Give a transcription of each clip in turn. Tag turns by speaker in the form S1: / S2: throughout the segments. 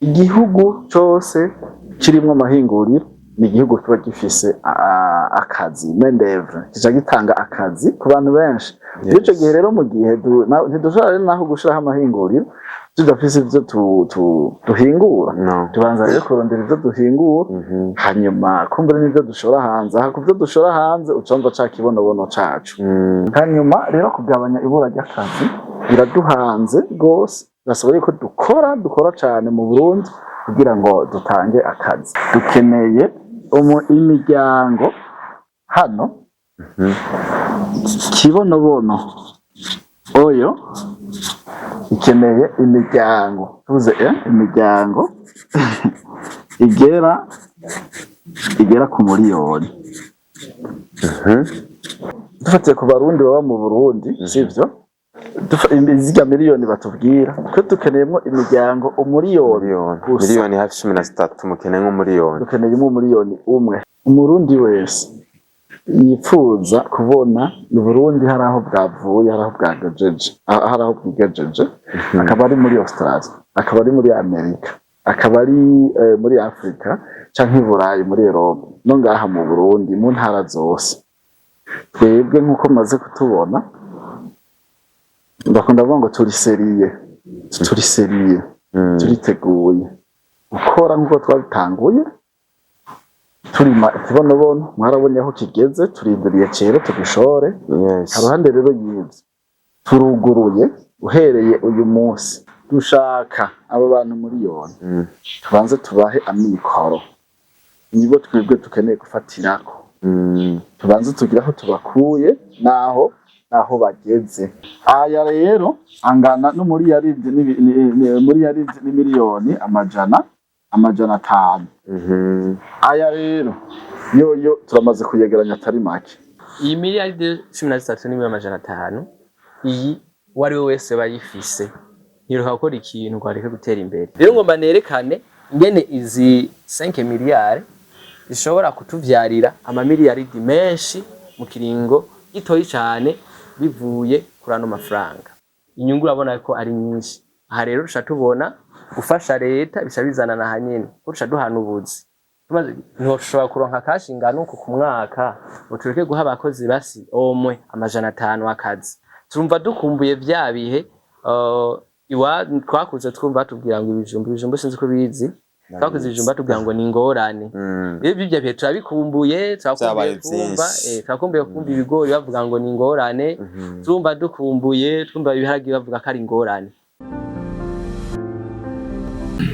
S1: Igihugu cose kirimwo amahinguriro ni igihugu kiba gifise akazi, main d'œuvre, kica gitanga akazi ku bantu benshi. Muri ico gihe rero, mu gihe ntidushobora rero naho gushiraho amahinguriro tudafise ivyo duhingura.
S2: No.
S1: Tubanza rero kurondera ivyo duhingura, hanyuma kumbura n'ivyo dushora hanze. Aha kuvyo dushora hanze, ucumva ca kibonobono cacu. Hanyuma rero kugabanya ibura ry'akazi biraduhanze rwose, birasaba yuko dukora cane mu Burundi kugira ngo dutange akazi. Dukeneye imiryango hano. Kibonobono oyo ikeneye imiryango, tuvuze imiryango igera ku 1 miliyoni. Dufatiye ku Barundi baba mu Burundi, sivyo? Zirya miliyoni batubwira, twe dukeneyemwo imiryango 1 miliyoni
S2: Miliyoni.
S1: gusa.
S2: Miliyoni hafi 13, mukeneye nk'umuriyoni.
S1: Dukeneyemo 1 miliyoni. Umurundi wese yipfuza kubona Uburundi hari aho bwavuye, hari aho bwagejeje, hari aho bwigejeje, akaba ari muri Australia, akaba ari muri Amerika, akaba ari muri Afrika canke i Burayi, muri Europe, no ngaha mu Burundi mu ntara zose. Twebwe nk'uko maze kutubona, ndakunda kuvuga ngo turi sérieux, turi sérieux. Turiteguye gukora nk'uko twabitanguye turima ikibonobono. Mwarabonye aho kigeze, turindiriye cere tugishore. Haruhande rero y'ivyo, turuguruye uhereye uyu munsi. Dushaka abo bantu 1 miliyoni, tubanze tubahe amikoro, nibo twebwe dukeneye gufatirako. Tubanze tugire aho tubakuye naho bageze. Aya rero angana n'umuriyaridi n'imiliyoni 500. Aya rero yoyo turamaze kuyegeranya atari make.
S3: Iyi miliyaridi 13 n'imiliyoni 500, iyi uwo ari we wese bayifise ntiruka gukora ikintu ngo areke gutera imbere. Rero ngomba nerekane ingene izi 5 miliyari zishobora kutuvyarira amamiliyaridi menshi mu kiringo gitoyi cane bivuye kuri ano mafaranga. Inyungu urabona ko ari nyinshi. Aha rero duca tubona gufasha leta bica bizanana hanyene ko duca duhana ubuzi. Ntiwoshobora kuronka cash ingana uku ku mwaka ngo tureke guha abakozi basi omwe 500 akazi. Turumva dukumbuye vya bihe iwa twakuze twumva batubwira ngo ibijumbu, ibijumbu, sinzi ko bizi, twakuze ibijumbu batubwira ngo ni ingorane. Rero ivyo bihe turabikumbuye, turakumbuye
S2: Vyabaye
S3: kumva
S2: vyinshi.
S3: Turakumbuye kumva ibigori bavuga ngo ni ingorane. Turumva dukumbuye twumva ibiharage bavuga ko ari ingorane.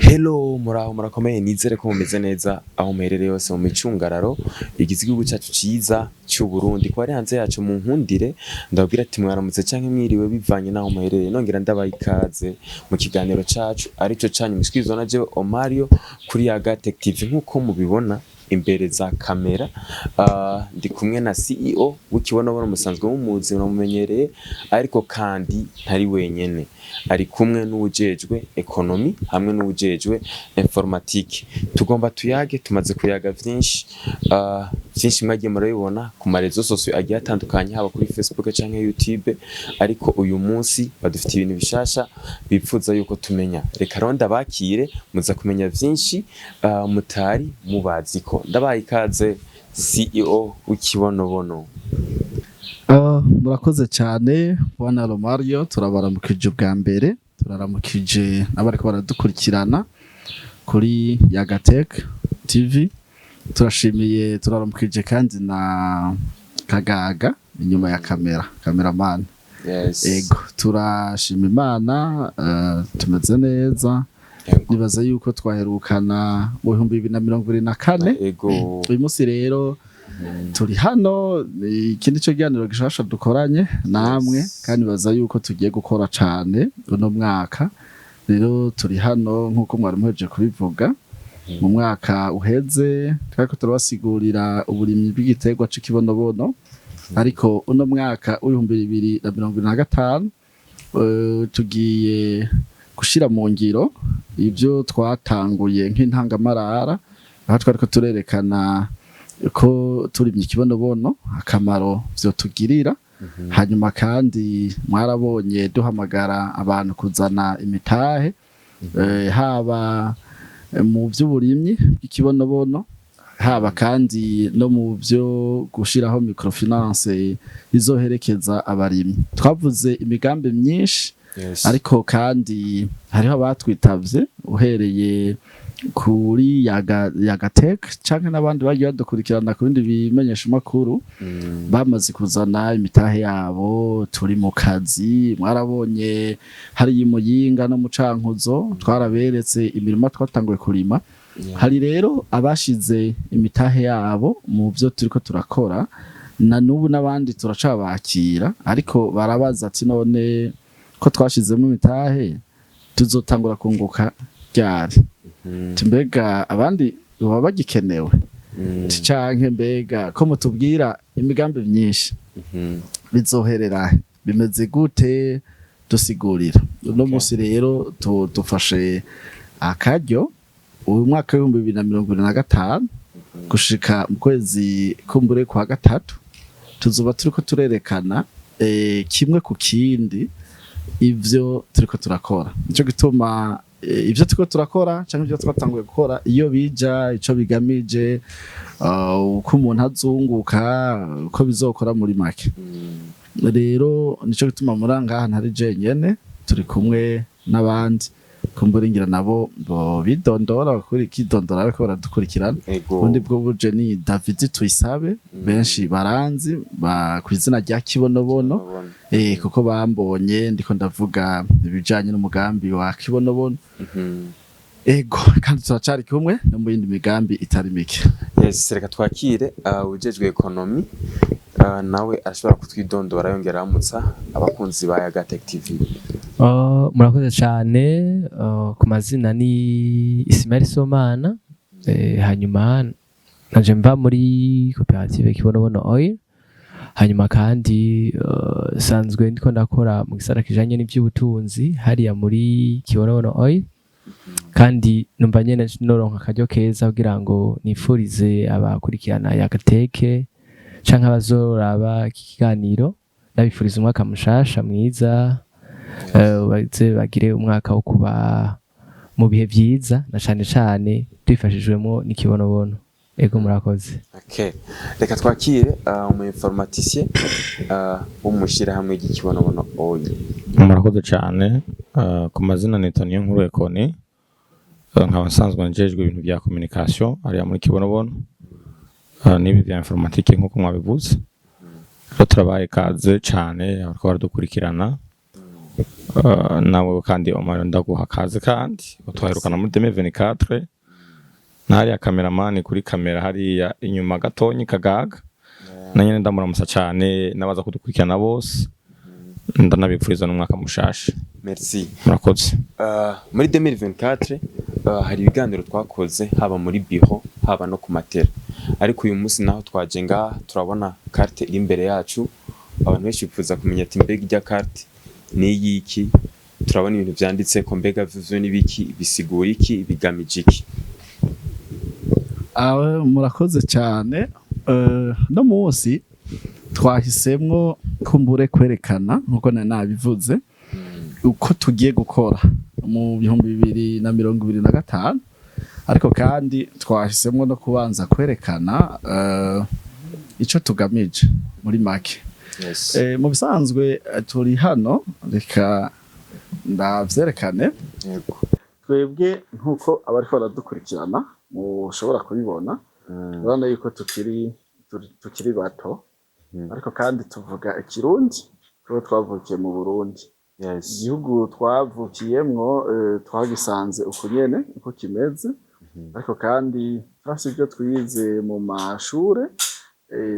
S4: Hello, muraho, murakomeye? Nizere ko mumeze neza aho muherereye hose mu micungararo igize igihugu cyacu ciza cy'u Burundi. Ko ari hanze yacu, mu nkundire ndababwira ati mwaramutse canke mwiriwe bivanye naho muherereye. Nongera ndabaha ikaze mu kiganiro cacu arico canyu mushikirizwa na jewe Omario kuri Yaga Tech TV. Nkuko mubibona imbere za kamera, ndi kumwe na CEO w'ikibonobono, musanzwe mumuzi, muramumenyereye, ariko kandi ntari wenyene, ari kumwe n'uwujejwe économie hamwe n'uwujejwe informatique. Tugomba tuyage, tumaze kuyaga vyinshi, vyinshi mwagiye murabibona ku ma réseaux sociaux agiye atandukanye, haba kuri Facebook canke YouTube, ariko uyu munsi badufitiye ibintu bishasha bipfuza yuko tumenya. Reka rero ndabakire, muza kumenya vyinshi mutari mubaziko. Ndabaye ikaze, CEO w'ikibonobono.
S5: Murakoze cyane, bwana Romario. Turabaramukije ubwa mbere, turaramukije n'abariko baradukurikirana kuri Yagatech TV. Turashimiye, turaramukije kandi na Kagaga inyuma ya kamera, cameraman. Ego, turashima Imana, tumeze neza. Nibaza yuko twaherukana mu 2024. Uyu munsi rero turi hano, iki nico kiganiro gishasha dukoranye namwe, kandi baza yuko tugiye gukora cane uno mwaka. Rero turi hano nk'uko mwari muhejeje kubivuga. Mu mwaka uheze twariko turabasigurira uburimyi bw'igiterwa c'ikibonobono, ariko uno mwaka w'2025 tugiye gushira mu ngiro ivyo twatanguye nk'intangamarara, aho twariko turerekana ko turimye ikibonobono akamaro vyotugirira. Hanyuma kandi mwarabonye duhamagara abantu kuzana imitahe, haba Mu by'uburimyi bw'ikibonobono, haba kandi no mu byo gushiraho microfinance izoherekeza abarimyi. Twavuze imigambi myinshi, ariko kandi hariho abatwitavye, uhereye kuri Yagatech canke n'abandi bagiye badukurikirana ku bindi bimenyesha makuru, bamaze kuzana imitahe yabo. Turi mu kazi, mwarabonye hari Muyinga no mu Cankuzo, twaraberetse imirima twatanguye kurima. Hari rero abashize imitahe yabo mu byo turiko turakora, na n'ubu n'abandi turacabakira, ariko barabaza ati: "None ko twashizemo imitahe, tuzotangura kunguka ryari?" Ati: "Mbega abandi baba bagikenewe?" Ati: "Canke mbega ko mutubwira imigambi myinshi, bizoherera he? Bimeze gute? Dusigurira." Uno munsi rero dufashe akaryo, uyu mwaka w'2025 gushika mu kwezi kumbure kwa gatatu, tuzoba turiko turerekana kimwe ku kindi ivyo turiko turakora. Nico gituma ivyo turiko turakora canke ivyo twatanguye gukora, iyo bija, ico bigamije, uko umuntu azunguka, uko bizokora muri make. Rero nico gituma muri ngaha ntari jenyene, turi kumwe n'abandi. Kumbura ngira nabo bo bidondora, bakidondora ariko baradukurikirana. Ubundi bwo buje ni David Tuyisabe, benshi baranzi ku izina rya Kibonobono, kuko bambonye ndiko ndavuga ibijanye n'umugambi wa Kibonobono. Ego, kandi turacari kumwe no mu yindi migambi itari mike.
S4: Yes, reka twakire ujejwe économie, nawe ashobora kutwidondora yongera aramutsa abakunzi ba Yagatech TV.
S3: Murakoze cyane. Ku mazina ni Ismail Somana, hanyuma naje mva muri koperative Kibonobono Oil. Hanyuma kandi sanzwe ndiko ndakora mu gisata kijanye n'ivy'ubutunzi hariya muri Kibonobono Oil. Kandi numva nyene noronka akaryo keza kugira ngo nifurize abakurikirana Yagateke canke abazoraba iki kiganiro, ndabifuriza umwaka mushasha mwiza, baze bagire umwaka wo kuba mu bihe vyiza, na cane cane tubifashijwemo n'ikibonobono. Ego, murakoze.
S4: Okay. Reka twakire umu informaticien wo mu shirahamwe ry'Ikibonobono Oil.
S6: Murakoze cyane. Ku mazina nitwa Niyonkuru Ekoni, nkaba nsanzwe njejwe ibintu bya communication hariya muri Kibonobono, n'ibi bya informatique nk'uko mwabivuze. Rero turabaye kaze cyane abariko baradukurikirana. Nawe kandi Omar, ndaguha kaze, kandi twaherukana muri 2024, na hariya cameraman kuri kamera hariya inyuma gatonyi kagaga, na nyene ndamuramusa cyane n'abaza kudukurikirana bose, ndanabipfuriza n'umwaka mushasha.
S4: Merci.
S6: Murakoze.
S4: Muri 2024 hari ibiganiro twakoze, haba muri biro, haba no ku matera, ariko uyu munsi naho twaje ngaha, turabona carte iri imbere yacu. Abantu benshi bifuza kumenya ati: "Mbega irya carte ni iyiki? Turabona ibintu vyanditse ko, mbega vyo n'ibiki? Bisigura iki? Bigamije iki?"
S5: Awe, murakoze cyane. No munsi twahisemwo kumbure kwerekana, nkuko nari nabivuze, uko tugiye gukora mu 2025, ariko kandi twahisemwo no kubanza kwerekana ico tugamije muri make. Mu bisanzwe turi hano, reka ndavyerekane.
S4: Yego.
S1: Twebwe nk'uko abariko baradukurikirana mushobora kubibona, urabona yuko tukiri bato, ariko kandi tuvuga ikirundi kuko twavukiye mu Burundi. Igihugu twavukiyemwo twagisanze uku nyene uko kimeze, ariko kandi turafise ivyo twize mu mashure,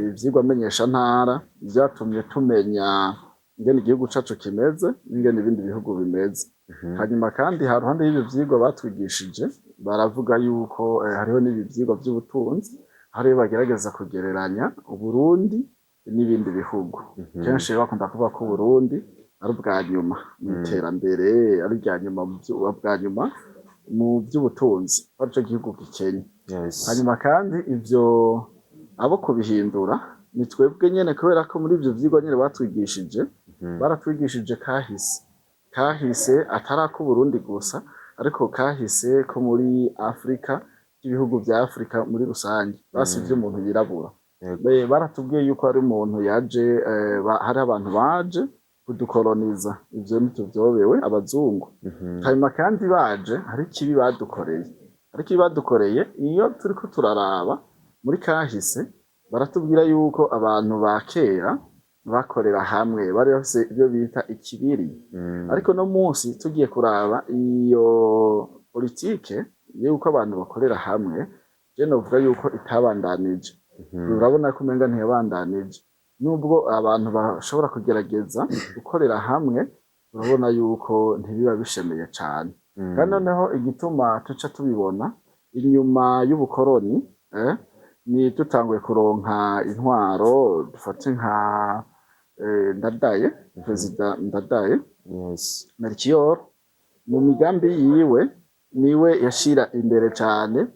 S1: ivyigwa menyeshantara vyatumye tumenya ingene igihugu cacu kimeze n'ingene ibindi bihugu bimeze. Hanyuma kandi haruhande y'ivyo vyigwa batwigishije, baravuga yuko hariho n'ibi vyigwa vy'ubutunzi, hariyo bagerageza kugereranya Uburundi n'ibindi bihugu. Kenshi bakunda kuvuga ko Uburundi ari ubwa nyuma mu iterambere, ari irya nyuma mu bwa nyuma mu vy'ubutunzi, ko arico gihugu gikenye. Hanyuma kandi ivyo abo kubihindura ni twebwe nyene, kubera ko muri ivyo vyigwa nyene batwigishije, baratwigishije kahise, kahise atari ak'Uburundi gusa. Ariko kahise ko muri Afrika, ibihugu vya Afrika muri rusange, basi vy'umuntu yirabura. Baratubwiye yuko hari umuntu yaje, hari abantu baje kudukoloniza, ivyo ntituvyobewe, abazungu. Hanyuma kandi baje hari ikibi badukoreye, ariko ikibi badukoreye, iyo turiko turaraba muri kahise, baratubwira yuko abantu ba kera bakorera hamwe, bari bafise ibyo bita ikibiri. Ariko no munsi tugiye kuraba iyo politike yuko abantu bakorera hamwe, je novuga yuko itabandanije. Urabona ko umenga ntiyabandanije, nubwo abantu bashobora kugerageza gukorera hamwe, urabona yuko ntibiba bishemeye cane. Kandi noneho igituma tuca tubibona inyuma y'ubukoroni, ni dutanguye kuronka intwaro, dufate nka Ndadaye, Perezida Ndadaye Melchior, mu migambi yiwe niwe yashira imbere cane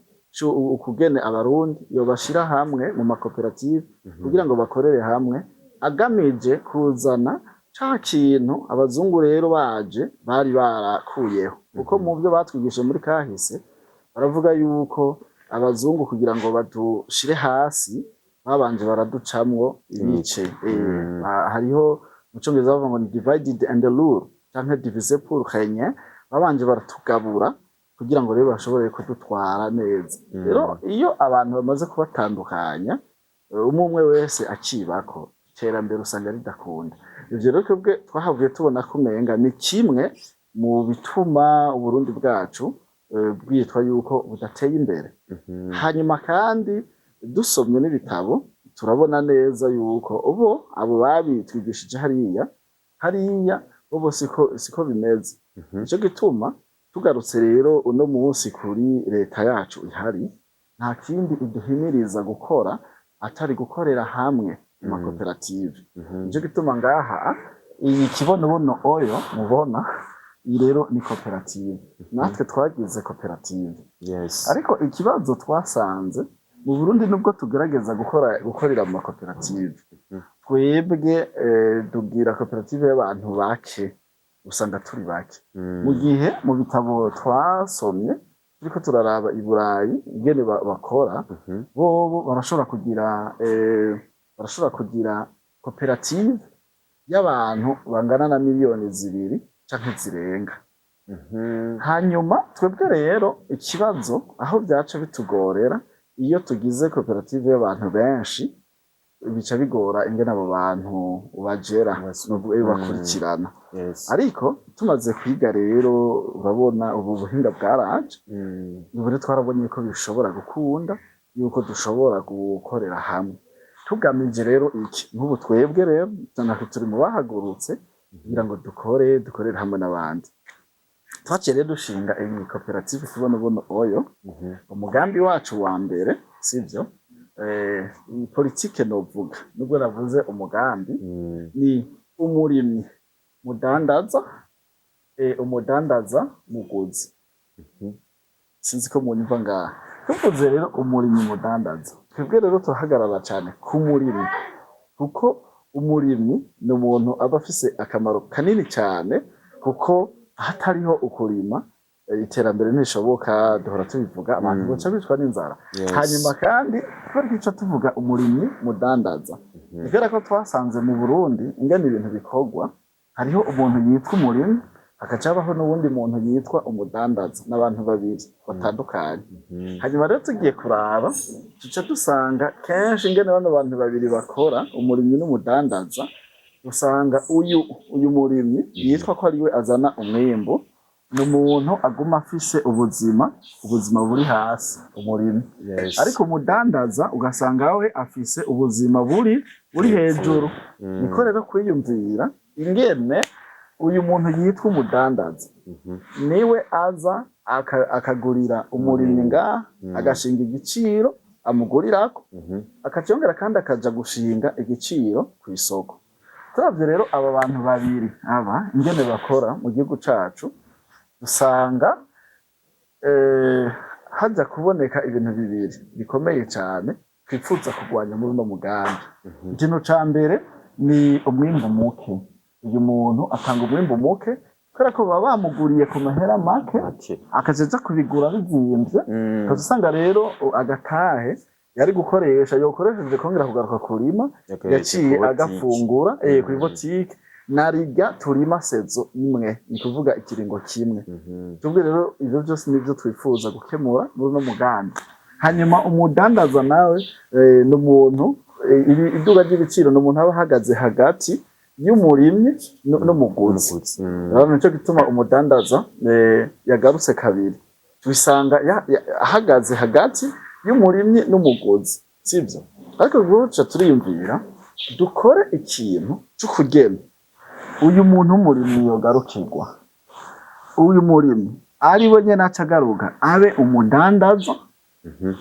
S1: ukugene Abarundi yobashira hamwe mu makoperative kugira ngo bakorere hamwe, agamije kuzana ca kintu abazungu rero baje bari barakuyeho. Kuko mu byo batwigishije muri kahise, baravuga yuko abazungu kugira ngo badushire hasi babanje baraducamwo ibice. Hariho mu Congereza bavuga ngo ni divide and rule canke diviser pour régner. Babanje baratugabura kugira ngo rero bashobore kudutwara neza. Rero iyo abantu bamaze kubatandukanya, umwe umwe wese akibako, iterambere usanga ridakunda. Ivyo rero twebwe twahavuye tubona ko umenga ni kimwe mu bituma Uburundi bwacu bwitwa yuko budateye imbere. Hanyuma kandi dusomye n'ibitabo, turabona neza yuko ubo abo babitwigishije hariya hariya bo siko bimeze. Nico gituma tugarutse rero uno munsi kuri leta yacu ihari, nta kindi iduhimiriza gukora atari gukorera hamwe mu makoperative. Nico gituma ngaha iyi Kibonobono Oyo mubona, iyi rero ni koperative. Natwe twagize koperative. Ariko ikibazo twasanze mu Burundi, nubwo tugerageza gukorera mu makoperative, twebwe tugira koperative y'abantu bake, usanga turi bake. Mu gihe mu bitabo twasomye, turiko turaraba i Burayi ingene bakora, bobo barashobora kugira koperative y'abantu bangana na 2 miliyoni canke zirenga. Hanyuma twebwe rero ikibazo aho vyaca bitugorera, iyo tugize koperative y'abantu benshi, bica bigora ingene abo bantu ubagera, bakurikirana. Ariko tumaze kwiga rero, urabona ubu buhinga bwaraje. Ubu rero twarabonye ko bishobora gukunda yuko dushobora gukorera hamwe tugamije rero iki. Nk'ubu twebwe rero natwe turi mu bahagurutse kugira ngo dukorere hamwe n'abandi. Twaciye rero dushinga iyi koperative Kibonobono Oyo. Umugambi wacu wa mbere, sivyo, iyi politike novuga, nubwo navuze umugambi, ni umurimyi mudandaza, umudandaza muguzi. Sinzi ko munyumva ngaha. Tuvuze rero umurimyi mudandaza, twebwe rero turahagarara cyane ku murimyi, kuko umurimyi ni umuntu aba afise akamaro kanini cyane, kuko hatariho ukurima, iterambere ntishoboka. Duhora tubivuga, abantu baca bicwa n'inzara. Hanyuma kandi kubera ko ico tuvuga umurimyi mudandaza, ni kubera ko twasanze mu Burundi ingene ibintu bikorwa, hariho umuntu yitwa umurimyi, hakaca habaho n'uwundi muntu yitwa umudandaza, n'abantu babiri batandukanye. Hanyuma rero tugiye kuraba, tuca dusanga kenshi ingene bano bantu babiri bakora, umurimyi n'umudandaza, usanga uyu murimyi yitwa ko ariwe azana umwimbu, ni umuntu aguma afise ubuzima buri hasi, umurimyi. Ariko umudandaza ugasanga we afise ubuzima buri hejuru. Niko rero kwiyumvira ingene uyu muntu yitwa umudandaza niwe aza akagurira umurimyi ngaha, agashinga igiciro amugurirako, akacongera kandi akaja gushinga igiciro ku isoko. Turavye rero aba bantu babiri aba ingene bakora mu gihugu cacu, usanga haja kuboneka ibintu bibiri bikomeye cane twipfuza kurwanya muri uno mugambi. Ikintu ca mbere ni umwimbu muke. Uyu muntu atanga umwimbu muke. Kubera ko baba bamuguriye ku mahera make,
S2: Make.
S1: akaca aja kubigura bizimvye. Ukaca usanga rero agatahe yari gukoresha, yokoresheje kongera kugaruka kurima,
S2: Yakoresheje
S1: yaciye
S2: ku botike.
S1: agafungura kuri botike. Narirya turima saison imwe, ni kuvuga ikiringo kimwe. Twebwe rero ivyo byose nivyo twifuza gukemura muri uno mugambi. Hanyuma umudandaza nawe ni umuntu iduga ry'ibiciro, ni umuntu aba ahagaze hagati y'umurimyi n'umuguzi.
S2: Umuguzi.
S1: Rero nico gituma umudandaza yagarutse kabiri, tubisanga ahagaze hagati y'umurimyi n'umuguzi, sivyo? Ariko guca turiyumvira dukore ikintu c'ukugena uyu muntu w'umurimyi yogarukirwa, uyu murimyi ari we nyene aca agaruka abe umudandaza,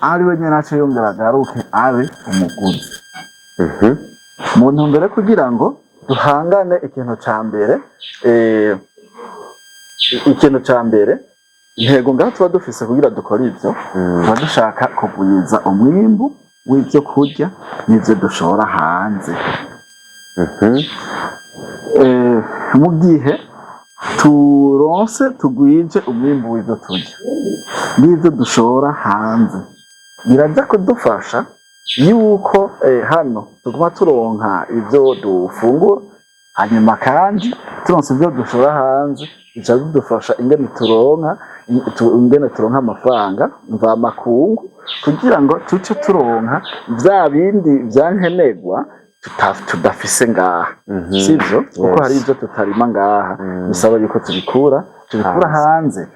S1: ari we nyene aca yongera agaruke abe umuguzi. Mu ntumbero yo kugira ngo duhangane, ikintu ca mbere intego ngaho tuba dufise kugira dukore ivyo, tuba dushaka kugwiza umwimbu w'ivyo kurya n'ivyo dushora hanze. Mu gihe turonse, tugwije umwimbu w'ivyo turya n'ivyo dushora hanze, biraja kudufasha yuko hano tuguma turonka ivyo dufungura. Hanyuma kandi turonse ivyo dushora hanze, bica bidufasha ingene turonka amafaranga mvamakungu, kugira ngo tuce turonka vya bindi vyankenerwa tudafise ngaha, sivyo? Kuko hari ivyo tutarima ngaha, bisaba yuko tubikura hanze.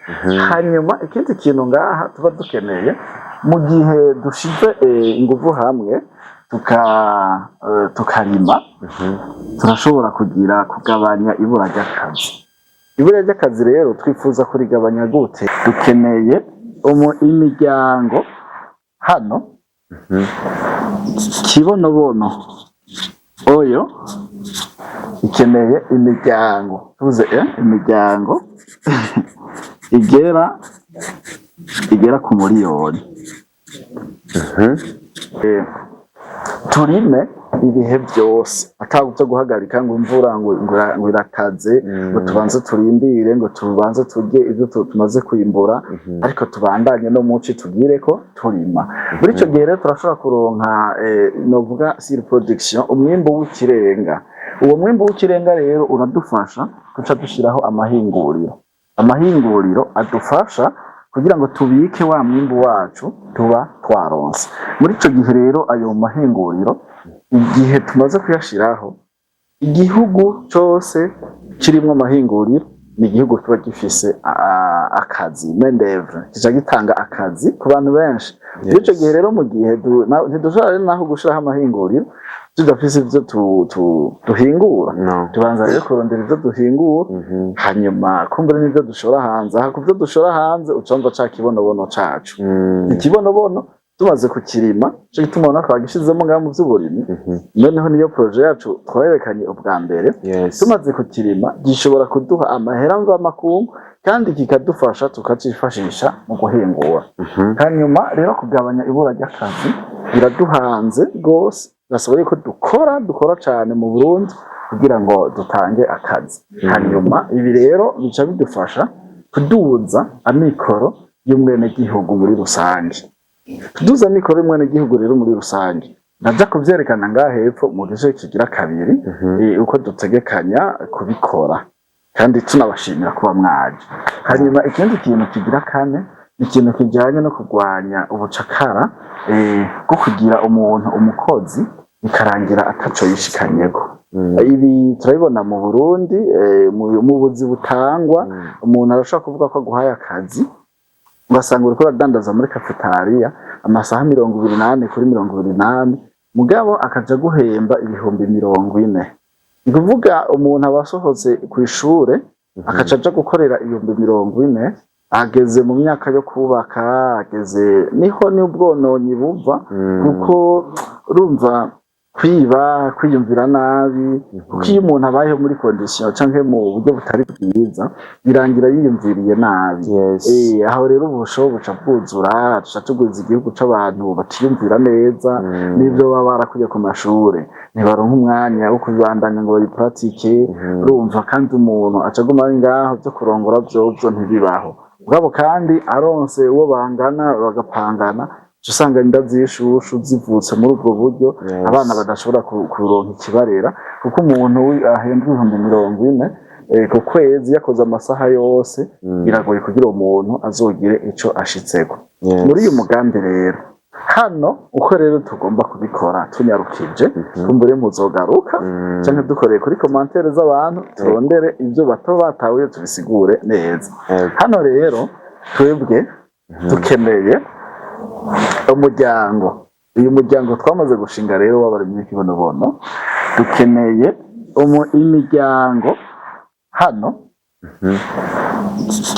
S1: Hanyuma ikindi kintu ngaha tuba dukeneye, mu gihe dushize inguvu hamwe tukarima, turashobora kugira kugabanya ibura ry'akazi. Ibura ry'akazi rero twifuza kurigabanya gute? Dukeneye imiryango hano Kibonobono oyo ikeneye imiryango, tuvuze imiryango igera ku miliyoni. Turime ibihe byose, ata byo guhagarika ngo imvura ngo irakaze, ngo tubanze turindire, ngo tubanze turye ibyo tumaze kwimbura, ariko tubandanye no muci tugire ko turima. Muri ico gihe rero turashobora kuronka novuga surproduction, umwimbu w'ikirenga. Uwo mwimbu w'ikirenga rero uradufasha guca dushiraho amahinguriro, amahinguriro adufasha kugira ngo tubike wa mwimbu wacu tuba twaronse. Muri ico gihe rero, ayo mahinguriro igihe tumaze kuyashiraho, igihugu cose kirimwo amahinguriro ni igihugu kiba gifise akazi, main d'oeuvre, kica gitanga akazi ku bantu benshi. Muri ico gihe rero, mu gihe ntidushobora rero naho gushiraho amahinguriro tudafise ivyo duhingura.
S2: No.
S1: Tubanza rero kurondera ivyo duhingura, hanyuma kumbura n'ivyo dushora hanze. Aha ku vyo dushora hanze, ucumva ca kibonobono cacu, ikibonobono tumaze kukirima, ico gituma ubona twagishizemo ngaha mu vy'uburimyi. Noneho niyo projet yacu twerekanye ubwa mbere. Tumaze kukirima, gishobora kuduha amahera mvamakungu, kandi kikadufasha tukacifashisha mu guhingura. Hanyuma rero kugabanya ibura ry'akazi biraduhanze rwose, birasaba yuko dukora cane mu Burundi kugira ngo dutange akazi. Hanyuma ibi rero bica bidufasha kuduza amikoro y'umwenegihugu muri rusange. Kuduza amikoro y'umwenegihugu rero muri rusange, ndaja kuvyerekana ngaha hepfo mu gice kigira kabiri, uko dutegekanya kubikora, kandi tunabashimira kuba mwaje. Hanyuma ikindi kintu kigira kane ni ikintu kijanye no kurwanya ubucakara bwo kugira umuntu umukozi bikarangira ataco yishikanyeko. Ibi turabibona mu Burundi, mu buzi butangwa. Umuntu arashobora kuvuga ko aguhaye akazi, ugasanga uriko uradandaza muri cafétéria amasaha 24/24, mugabo akaja guhemba 40,000. Ni kuvuga umuntu aba asohotse kw'ishure, akaca aja gukorera 40,000, ageze mu myaka yo kubaka, ageze niho n'ubwononyi buva, kuko urumva Kwiba, kwiyumvira nabi, kuko iyo umuntu abayeho muri condition canke mu buryo butari bwiza, birangira yiyumviriye nabi. Aho rero ubusho buca bwuzura, tuca tugwiza igihugu c'abantu batiyumvira neza. N'ivyo baba barakuye ku mashure, ntibaronka umwanya wo kubibandanya ngo babipratique. Urumva kandi umuntu aca aguma ari ngaho, vyo kurongora vyovyo ntibibaho. Mugabo kandi aronse uwo bangana bagapangana, uca usanga inda z'ishushu zivutse muri ubwo buryo. Abana badashobora kuronka ikibarera, kuko umuntu ahembwa 40,000 ku kwezi, yakoze amasaha yose, biragoye kugira uwo muntu azogire ico ashitseko. Muri uyu mugambi rero hano, uko rero tugomba kubikora tunyarukije, kumbure muzogaruka canke dukoreye kuri commentaires z'abantu, turondere ibyo bato batahuye tubisigure neza. Hano rero twebwe dukeneye umuryango, uyu muryango twamaze gushinga rero w'abarimyi b'ikibonobono, dukeneye imiryango hano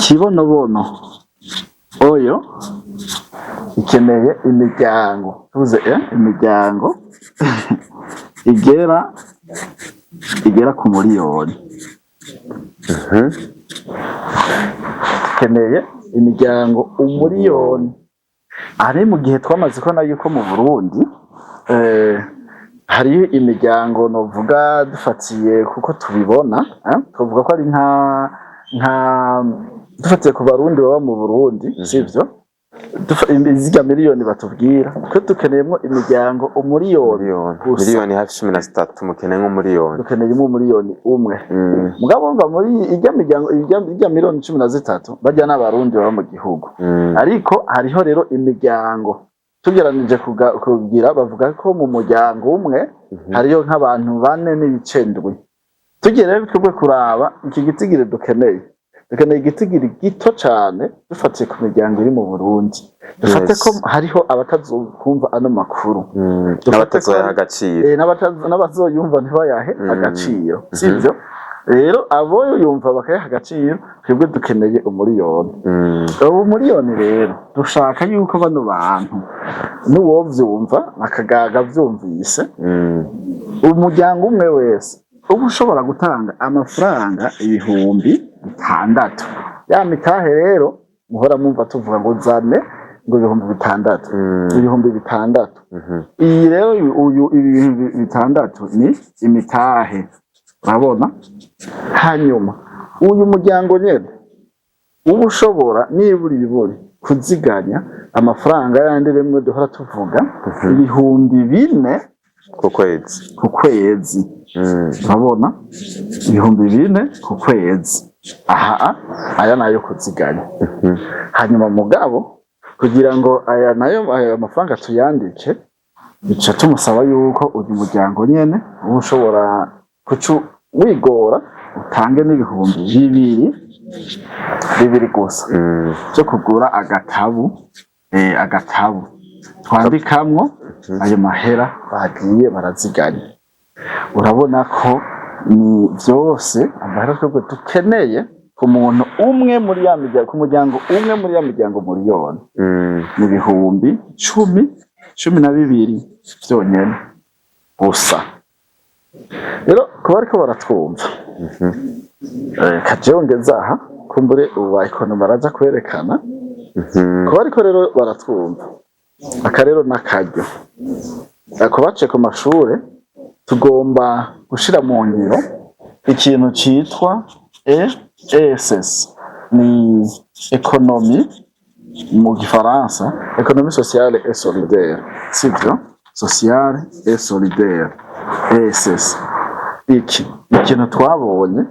S1: Kibonobono oyo ikeneye imiryango, tuvuze imiryango igera ku miliyoni. Dukeneye imiryango 1 miliyoni. Aha ni mu gihe twamaze kubona yuko mu Burundi hariyo imiryango, novuga dufatiye kuko tubibona, tuvuga ko ari nka dufatiye ku Barundi baba mu Burundi, sivyo? Zirya miliyoni batubwira, twe dukeneyemwo imiryango 1 miliyoni
S2: Miliyoni.
S1: gusa.
S2: Miliyoni hafi 13, mukeneye nk'umuriyoni.
S1: Dukeneyemo 1 miliyoni. Mugabo wumva muri irya miryango, irya miliyoni 13, barya n'Abarundi baba mu gihugu. Ariko hariho rero imiryango tugeranije kugira, bavuga ko mu muryango umwe hariyo nk'abantu 4.7. Tugiye rero twebwe kuraba iki gitigiri dukeneye, dukeneye igitigiri gito cane dufatiye ku miryango iri mu Burundi. Dufate ko hariho abatazokumva ano makuru. Dufate ko
S2: N'abatazoyaha agaciro.
S1: N'abazoyumva ntibayahe agaciro, sivyo? Rero abo yumva bakayaha agaciro, twebwe dukeneye 1 miliyoni. Ubu miliyoni rero dushaka yuko bano bantu n'uwovyumva akagaga vyumvise, umuryango umwe wese uba ushobora gutanga amafaranga 6,000, ya mitahe rero muhora mwumva tuvuga ngo zane ngo 6,000. 6,000. Iyi rero uyu 6,000 ni imitahe, urabona. Hanyuma uyu muryango nyene uba ushobora nibura iburi kuziganya amafaranga yandi rimwe duhora tuvuga, 4,000
S2: Ku kwezi.
S1: Ku kwezi. Urabona, 4,000 ku kwezi, aha aya nayo kuziganya. Hanyuma mugabo kugira ngo aya nayo, aya mafaranga tuyandike, bica tumusaba yuko uyu muryango nyene uba ushobora kuca wigora utange n'2,000, bibiri gusa, byo kugura agatabu, agatabu twandikamwo ayo mahera bagiye baraziganya. Urabona ko ni vyose amahera twebwe dukeneye ku muntu umwe muri ya miryango, ku muryango umwe muri ya miryango miliyoni, ni 10,000, 12,000 vyonyene gusa. Rero kuba ariko baratwumva, kajewe ngeze aha, kumbure ubu économe baraza kwerekana. Kuba ariko rero baratwumva, aka rero n'akaryo ku baciye ku mashure, tugomba gushira mu ngiro ikintu citwa ESS, ni économie mu gifaransa, économie sociale et solidaire, sivyo? Sociale et solidaire, ESS. Iki ikintu twabonye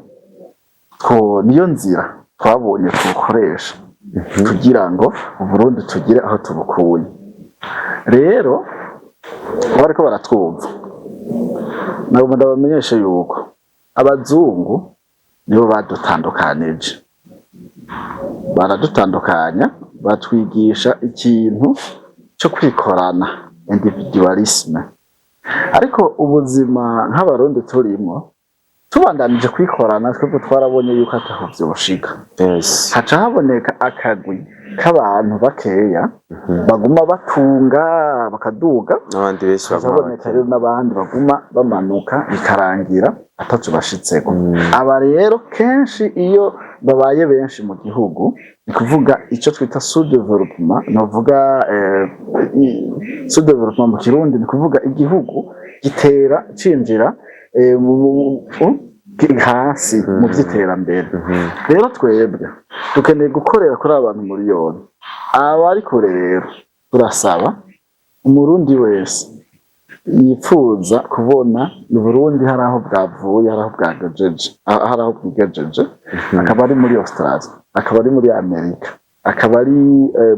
S1: ko niyo nzira twabonye tukoresha kugira ngo Uburundi tugire aho tubukuye. Rero bariko baratwumva, nagomba ndabamenyeshe yuko abazungu nibo badutandukanije, baradutandukanya, batwigisha ikintu cyo kwikorana, individualisme. Ariko ubuzima nk'Abarundi turimwo, tubandanije kwikorana twebwe, twarabonye yuko ataho vyoshika. Haca haboneka akagwi. k'abantu bakeya baguma batunga bakaduga,
S2: n'abandi benshi baguma
S1: hazaboneka rero n'abandi baguma bamanuka, bikarangira ataco bashitseko. Aba rero kenshi iyo babaye benshi mu gihugu, ni kuvuga ico twita sous-développement, novuga sous-développement mu Kirundi ni kuvuga igihugu gitera cinjira hasi mu vy'iterambere. Rero twebwe dukeneye gukorera kuri aba bantu miliyoni abari kure. Rero turasaba Umurundi wese yipfuza kubona Uburundi hari aho bwavuye, hari aho bwagejeje, hari aho bwigejeje, akaba ari muri Australia, akaba ari muri Amerika, akaba ari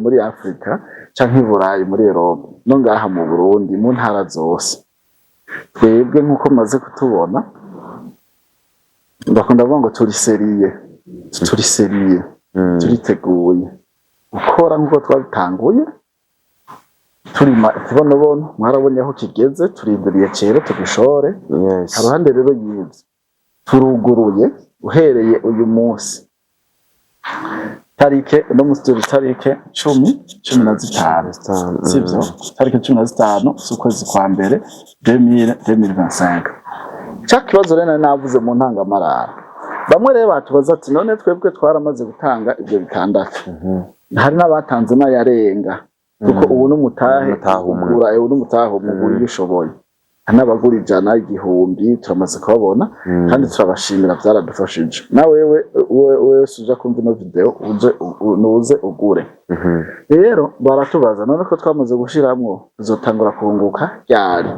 S1: muri Afrika canke i Burayi, muri Europe, no ngaha mu Burundi mu ntara zose. Twebwe nk'uko maze kutubona, ndakunda kuvuga ngo turi sérieux, turi sérieux, turiteguye gukora nk'uko twabitanguye turima ikibonobono. Mwarabonye aho kigeze, turindiriye cere tugishore. Haruhande rero y'ivyo, turuguruye uhereye uyu munsi, tarike, uno munsi turi tarike 15, sivyo? Tarike 15 z'ukwezi kwa mbere 2025. Ca kibazo rero nari navuze mu ntangamarara, bamwe rero batubaza ati: "None twebwe twaramaze gutanga ibyo bitandatu?" Hari n'abatanze n'ayarenga, kuko ubu n'umutahe
S2: N'umutahe umwe.
S1: ugura, ubu n'umutahe umwe ugura iyo ushoboye. Hari n'abagura 100, 1000, turamaze kubabona kandi turabashimira, byaradufashije. Na wewe wese uja kumva ino video, uje nuze ugure. Rero baratubaza: "None ko twamaze gushiramwo, tuzotangura kunguka ryari?"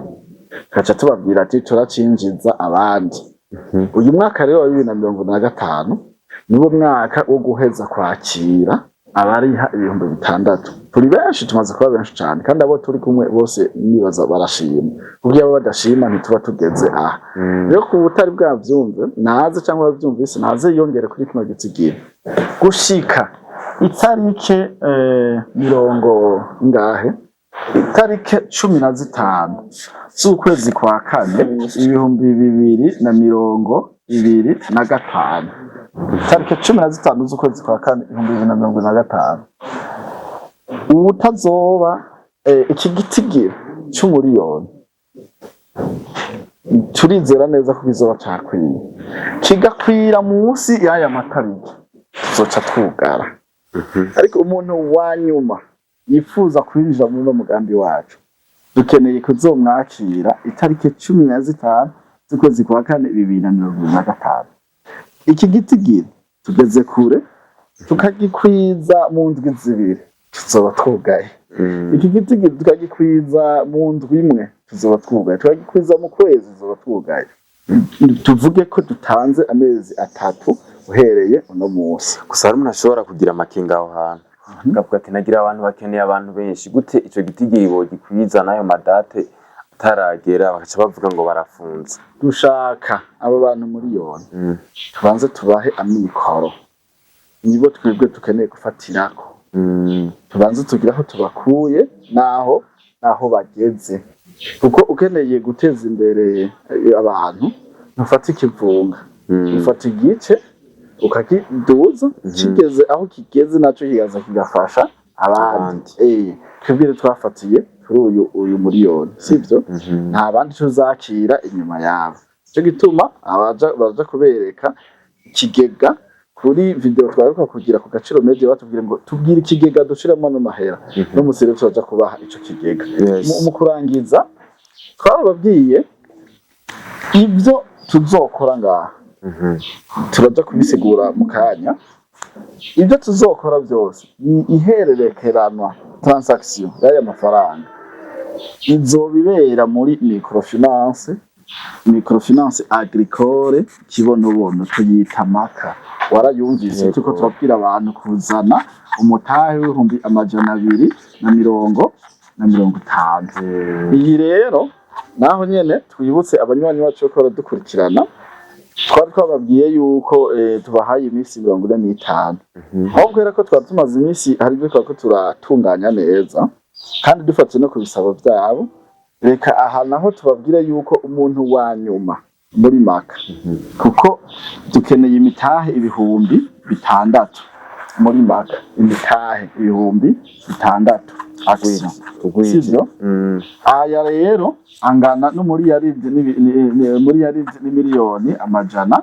S1: Tugaca tubabwira ati: "Turacinjiza abandi uyu mwaka." Rero wa 2025 niwo mwaka wo guheza kwakira abariha 6000. Turi benshi, tumaze kuba benshi cane, kandi abo turi kumwe bose nibaza barashima, kuko iyo badashima ntituba tugeze aha. Rero ku butari bwavyumve naze, cyangwa bavyumvise naze yiyongere kuri kino gitsigiro. Gushika itarike mirongo ingahe, itarike 15 z'ukwezi kwa kane 2025, itarike 15 z'ukwezi kwa kane 2025, uwutazoba iki gitigiro c'umuriyoni, turizera neza ko kizoba cakwiye, kigakwira munsi y'aya matariki, tuzoca twugara. Ariko umuntu wa nyuma yifuza kwinjira muri uno mugambi wacu, dukeneye kuzomwakira itariki 15 z'ukwezi kwa kane 2025. Iki gitigiri tugeze kure, tukagikwiza mu ndwi 2 tuzoba twugaye. Iki gitigiri tukagikwiza mu ndwi imwe tuzoba twugaye, tukagikwiza mu kwezi tuzoba twugaye. Tuvuge ko dutanze amezi 3 uhereye uno munsi.
S2: Gusa hari umuntu ashobora kugira amakenga aho hantu, akavuga ati: "Nagira abantu bakeneye abantu benshi gute, ico gitigiri bogikwiza n'ayo ma dates ataragera, bagaca bavuga ngo barafunze?"
S1: Dushaka abo bantu miliyoni tubanze tubahe amikoro, nibo twebwe dukeneye gufatirako. Tubanze tugire aho tubakuye naho bageze, kuko ukeneye guteza imbere abantu ntufata ikivunga, ufata igice ukakiduza, kigeze aho kigeze naco kigaza kigafasha abandi. Twebwe rero twafatiye kuri uyu miliyoni, sivyo? Nta bandi tuzakira inyuma yabo. Nico gituma abaja baja kubereka ikigega kuri video twaheruka kugira ku Gaciro Media, batubwire ngo tubwire ikigega dushiramo ano mahera. No musi rero turaja kubaha ico kigega. Mu kurangiza, twarababwiye ibyo tuzokora ngaha, turaja kubisigura mu kanya. Ibyo tuzokora byose ni ihererekeranwa, transaction y'aya mafaranga izobibera muri microfinance agricole Kibonobono, tuyita Maka, warayumvise. Turiko turabwira abantu kuzana umutahe w'250,000. Iyi rero naho nyene twibutse abanywanyi bacu ko baradukurikirana, twari twababwiye yuko tubahaye iminsi 45, aho kubera ko twari tumaze iminsi hari ibyo twariko turatunganya neza kandi dufatiye no ku bisabo vyabo. Reka aha naho tubabwire yuko umuntu wa nyuma muri Maka, kuko dukeneye imitahe 6000. Muri Maka imitahe 6000 action, sivyo? Aya rero angana n'umuriyaridi n'imiliyoni 500.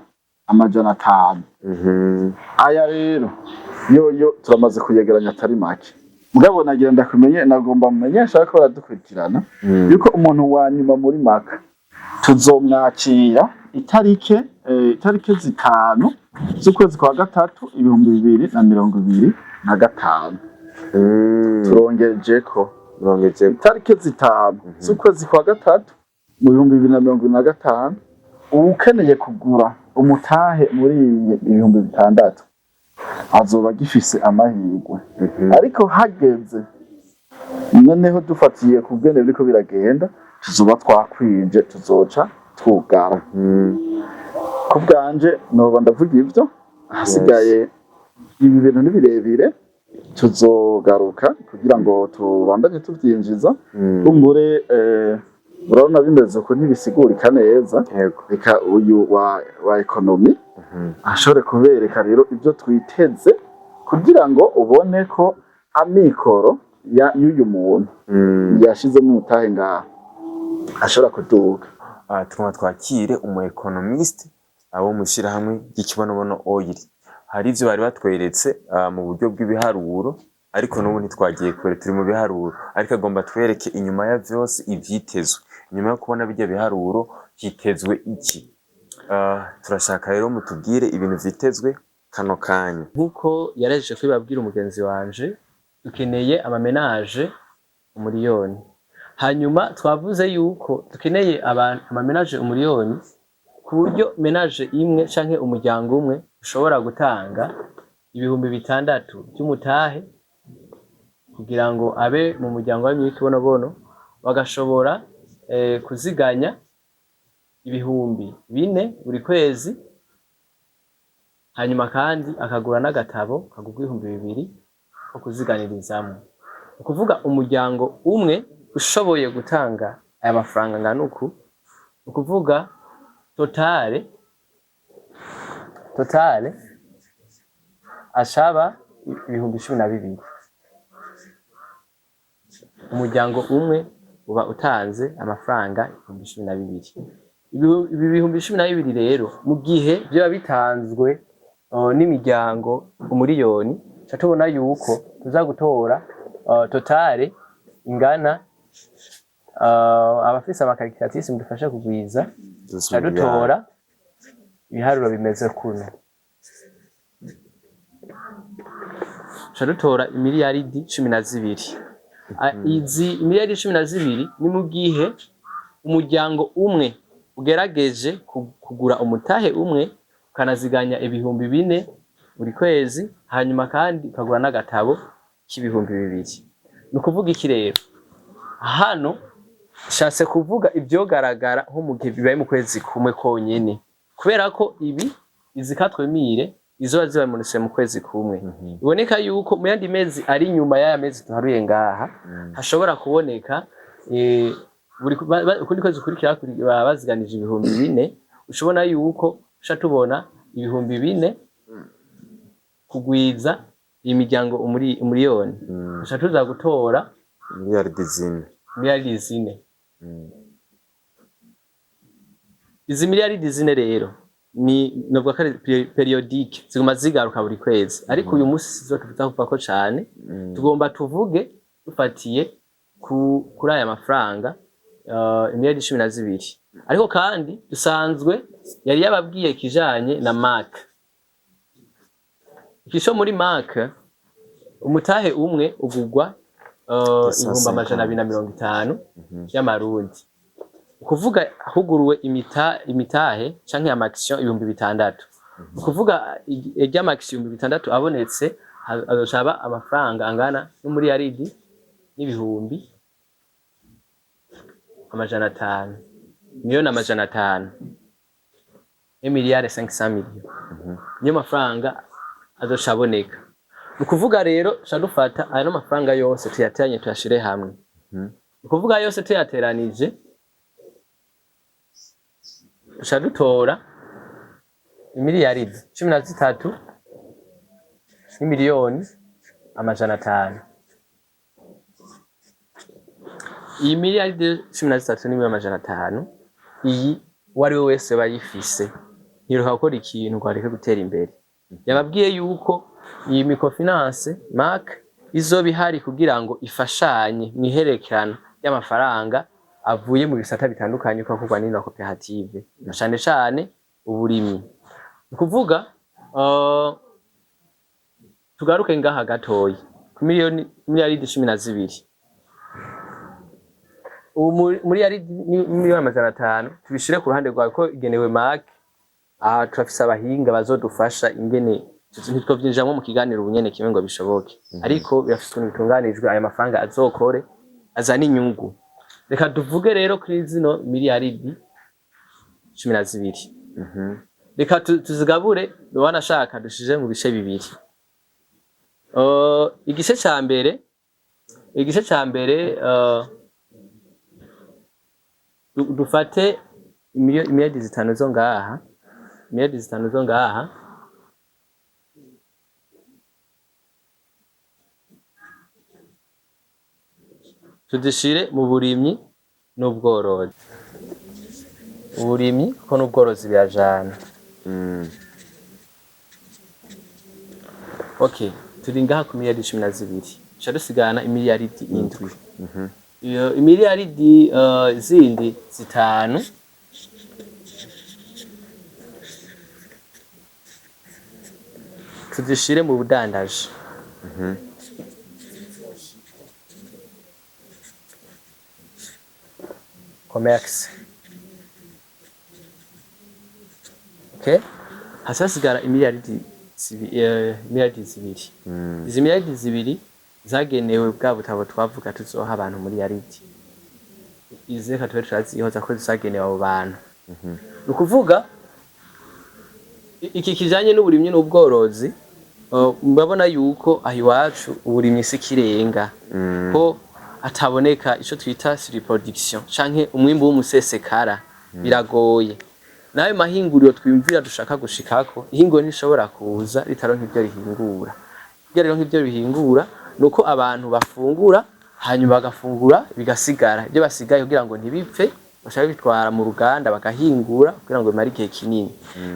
S1: Aya rero yo turamaze kuyegeranya atari make, mugabo nagira ndakumenye, nagomba mumenyesha ko baradukurikirana yuko umuntu wa nyuma muri Maka tuzomwakira itarike 5 z'ukwezi kwa gatatu 2025. Turongejeko.
S2: Murongejeko.
S1: Itariki 5 z'ukwezi kwa gatatu mu 2025, uwukeneye kugura umutahe muri iyi 6000 azoba agifise amahirwe. Ariko hageze noneho, dufatiye ku bwene biriko biragenda, tuzoba twakwije, tuzoca twugara. Ku bwanje noba ndavuga ivyo, ahasigaye ibi bintu ni birebire, tuzogaruka kugira ngo tubandanye tuvyinjiza. Kumbure urabona bimeze uko ntibisigurika neza. Reka uyu wa économie ashobore kubereka rero ibyo twiteze kugira ngo ubone ko amikoro y'uyu muntu yashizemo umutahe ngaha ashobora kuduga.
S4: Ah, tukaba twakire umu économiste abo mu shirahamwe ry'Ikibonobono Oil. Hari ivyo bari batweretse mu buryo bw'ibiharuro, ariko n'ubu ntitwagiye kure, turi mu biharuro, ariko agomba twereke inyuma ya vyose ivyitezwe. Inyuma yo kubona birya biharuro hitezwe iki? Turashaka rero mutubwire ibintu vyitezwe kano kanya.
S3: Nk'uko yaraje kubibabwira umugenzi wanje, dukeneye ama ménages 1 miliyoni. Hanyuma twavuze yuko dukeneye abantu ama ménages 1 miliyoni, ku buryo ménage imwe canke umuryango umwe ushobora gutanga 6000 vy'umutahe kugira ngo abe mu muryango w'Ikibonobono, bagashobora kuziganya 4000 buri kwezi, hanyuma kandi akagura n'agatabo kagurwa 2000 ko kuziganirizamwo. Ni ukuvuga umuryango umwe ushoboye gutanga aya mafaranga angana uku, ni ukuvuga totale ashaba 12,000. Umuryango umwe uba utanze amafaranga 12,000. Ibi 12,000 rero, mu gihe vyoba bitanzwe n'imiryango 1 miliyoni, tuca tubona yuko tuza gutora totale ingana, abafise ama calculatrices mudufashe kugwiza, tuca dutora ibiharuro bimeze kuno, tuca dutora imiliyaridi 12. Izi imiliyaridi 12 ni mu gihe umuryango umwe ugerageje kugura umutahe umwe, ukanaziganya 4000 buri kwezi, hanyuma kandi ukagura n'agatabo k'2000. Ni ukuvuga iki rero? Hano nshatse kuvuga ivyogaragara nko mu gihe bibaye mu kwezi kumwe konyene, kubera ko ibi izi 4000 izoba zibamanutse mu kwezi kumwe, biboneka yuko mu yandi mezi ari inyuma y'aya mezi tuharuye ngaha hashobora kuboneka buri ukundi kwezi kurikira baba baziganije 4000. Ushobona yuko uca tubona 4000 kugwiza imiryango 1 miliyoni, uca tuza gutora
S4: miliyaridi 4.
S3: miliyaridi 4. Izi miliyaridi 4 rero ni novuga ko ari périodique, ziguma zigaruka buri kwezi, ariko uyu munsi sizo tuza kuvako cane. Tugomba tuvuge dufatiye kuri aya mafaranga imiliyaridi 12. Ariko kandi dusanzwe yari yababwiye ikijanye na Mark. Ikico muri Mark, umutahe umwe ugugwa 250,000 y'amarundi. Ukuvuga huguruwe imitahe canke ama actions 6000, ukuvuga irya ama actions 6000 abonetse, azoca aba amafaranga angana n'umuriyaridi n'ibihumbi 500, 500 miliyoni, 1 milliard 500 millions, niyo mafaranga azoca aboneka. Ni ukuvuga rero ca dufata ayo mafaranga yose tuyateranye, tuyashire hamwe. Ni ukuvuga yose tuyateranije duca dutora imiliyaridi 13. n'imiliyoni 500. Iyi miliyaridi 13 n'imiliyoni 500, iyi uwo ari we wese bayifise ntiruka gukora ikintu ngo areke gutera imbere. Yababwiye yuko iyi microfinance MAC izoba ihari kugira ngo ifashanye mu ihererekana ry'amafaranga avuye mu bisata bitandukanye uko akorwa n'ino koperative, na cane cane uburimyi. Ni ukuvuga, tugaruke ngaha gatoyi ku miliyaridi 12. Ubu miliyaridi 500 million tubishire ku ruhande rwawe ko igenewe MAC. Aha turafise abahinga bazodufasha ingene ntitwovyinjiramwo mu kiganiro ubunyene kimwe ngo bishoboke, ariko birafise ukuntu bitunganijwe, aya mafaranga azokore azane inyungu. Reka tuvuge rero kuri zino miliyaridi 12, reka tuzigabure, wanashaka dushije mu bice bibiri. Igice ca mbere, dufate imiliyaridi 5 zo ngaha, miliyaridi 5 zo ngaha, tuzishire mu burimyi n'ubworozi. Uburimyi kuko n'ubworozi birajana. Okay, turi ngaha ku miliyaridi 12, duca dusigarana imiliyaridi 7. Iyo imiliyaridi zindi 5 tuzishire mu budandaji. Commerce. Okay, hasi hasigara imiliyaridi 2. Izi miliyaridi 2 zagenewe bwa butabo twavuga tuzoha abantu muri yaridi. Izi reka tube turazihoza ko zagenewe abo bantu. Ni ukuvuga iki kijanye n'uburimyi n'ubworozi, murabona yuko aho iwacu uburimyi si ikirenga, ko hataboneka ico twita surproduction canke umwimbu w'umusesekara, biragoye. N'ayo mahinguriro twiyumvira dushaka gushikako, ihinguriro ntishobora kuza ritaronka ivyo rihingura. Kugira rironke ivyo rihingura nuko abantu bafungura, hanyuma bagafungura bigasigara. Ibyo basigaye, kugira ngo ntibipfe, bashaka bitwara mu ruganda bagahingura kugira ngo bimare igihe kinini.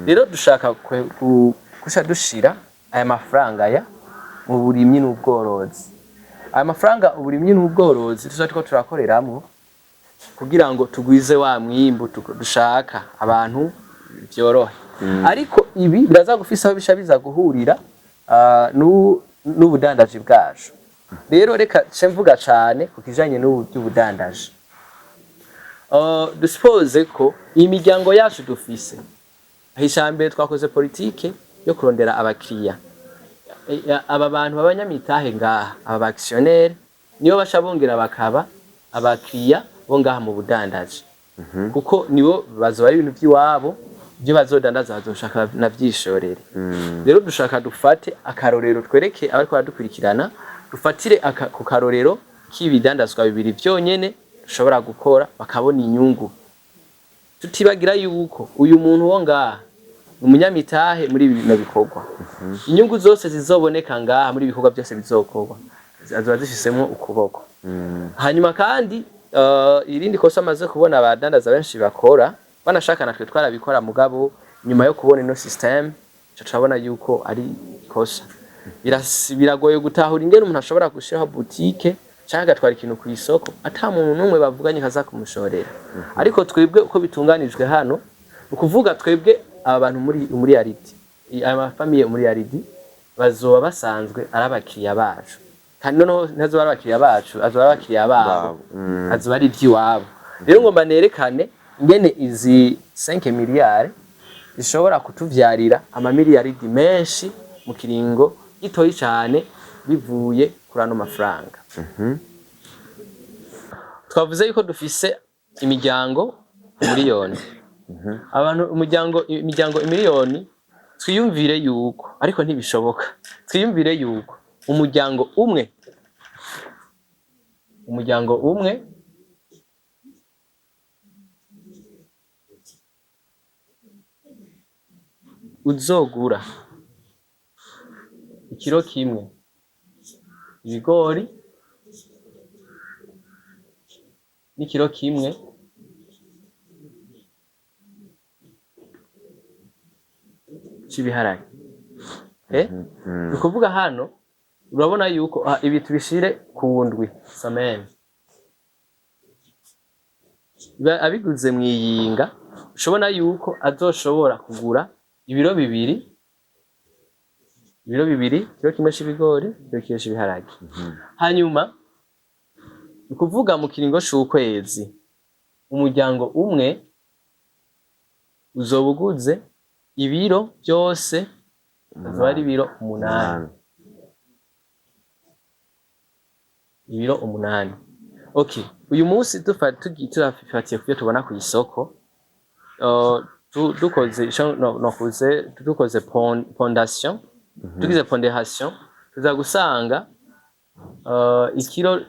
S3: Rero dushaka guca dushira aya mafaranga ya mu burimyi n'ubworozi. Aya mafaranga, uburimyi n'ubworozi tuza turiko turakoreramwo kugira ngo tugwize wa mwimbu dushaka abantu vyorohe. Ariko ibi biraza gufisa aho bisha biza guhurira n'ubudandaji bwacu. Rero reka nce mvuga cane ku kijanye n'ubu by'ubudandaji. Dusuppose ko imiryango yacu dufise aho, mbere twakoze politike yo kurondera abakiriya. Aba bantu b'abanyamitahe ngaha, aba ba actionnaire, nibo baca bongera bakaba abakiriya bo ngaha mu budandaji, kuko nibo bazoba ari ibintu by'iwabo, ibyo bazodandaza bazoshaka navyishorere. Rero dushaka dufate akarorero, twereke abariko baradukurikirana, dufatire ku karorero k'ibidandazwa bibiri vyonyene dushobora gukora bakabona inyungu, tutibagira yuko uyu muntu wo ngaha ni umunyamitahe muri bino bikorwa. Inyungu zose zizoboneka ngaha muri ibikorwa byose bizokorwa azoba zifisemo ukuboko. Hanyuma kandi irindi kosa amaze kubona abadandaza benshi bakora, banashaka natwe twarabikora, mugabo nyuma yo kubona ino system ca turabona yuko ari ikosa. Biragoye gutahura ingene umuntu ashobora gushiraho boutique canke agatwara ikintu ku isoko ata muntu n'umwe bavuganye kaza kumushorera. Ariko twebwe uko bitunganijwe hano, ni ukuvuga twebwe aba bantu muri yaridi, aya ma famille muri yaridi, bazoba basanzwe ari abakiriya bacu. Kandi noneho ntazoba ari abakiriya bacu, azoba ari abakiriya babo.
S2: Babo.
S3: Azoba ari ivy'iwabo. Rero ngomba nerekane ingene izi 5 miliyari zishobora kutuvyarira amamiliyaridi menshi mu kiringo gitoyi cane bivuye kuri ano mafaranga. Twavuze yuko dufise imiryango 1 miliyoni, abantu imiryango 1 miliyoni. Twiyumvire yuko, ariko ntibishoboka, twiyumvire yuko umuryango umwe uzogura Ikiro kimwe ibigori n'ikiro kimwe c'ibiharage. Ni ukuvuga hano urabona yuko ibi tubishire ku ndwi semaine. Abiguze mw'iyinga, ushobona yuko azoshobora kugura ibiro bibiri, ibiro bibiri, ikiro kimwe c'ibigori, ikiro kimwe c'ibiharage. Hanyuma ni ukuvuga mu kiringo c'ukwezi umuryango umwe uzoba uguze ibiro byose, azoba ari ibiro 8. Ibiro 8. Okay, uyu munsi turafatiye kubyo tubona ku isoko, dukoze ico nokuze dukoze pondation, tugize pondération, tuza gusanga ikiro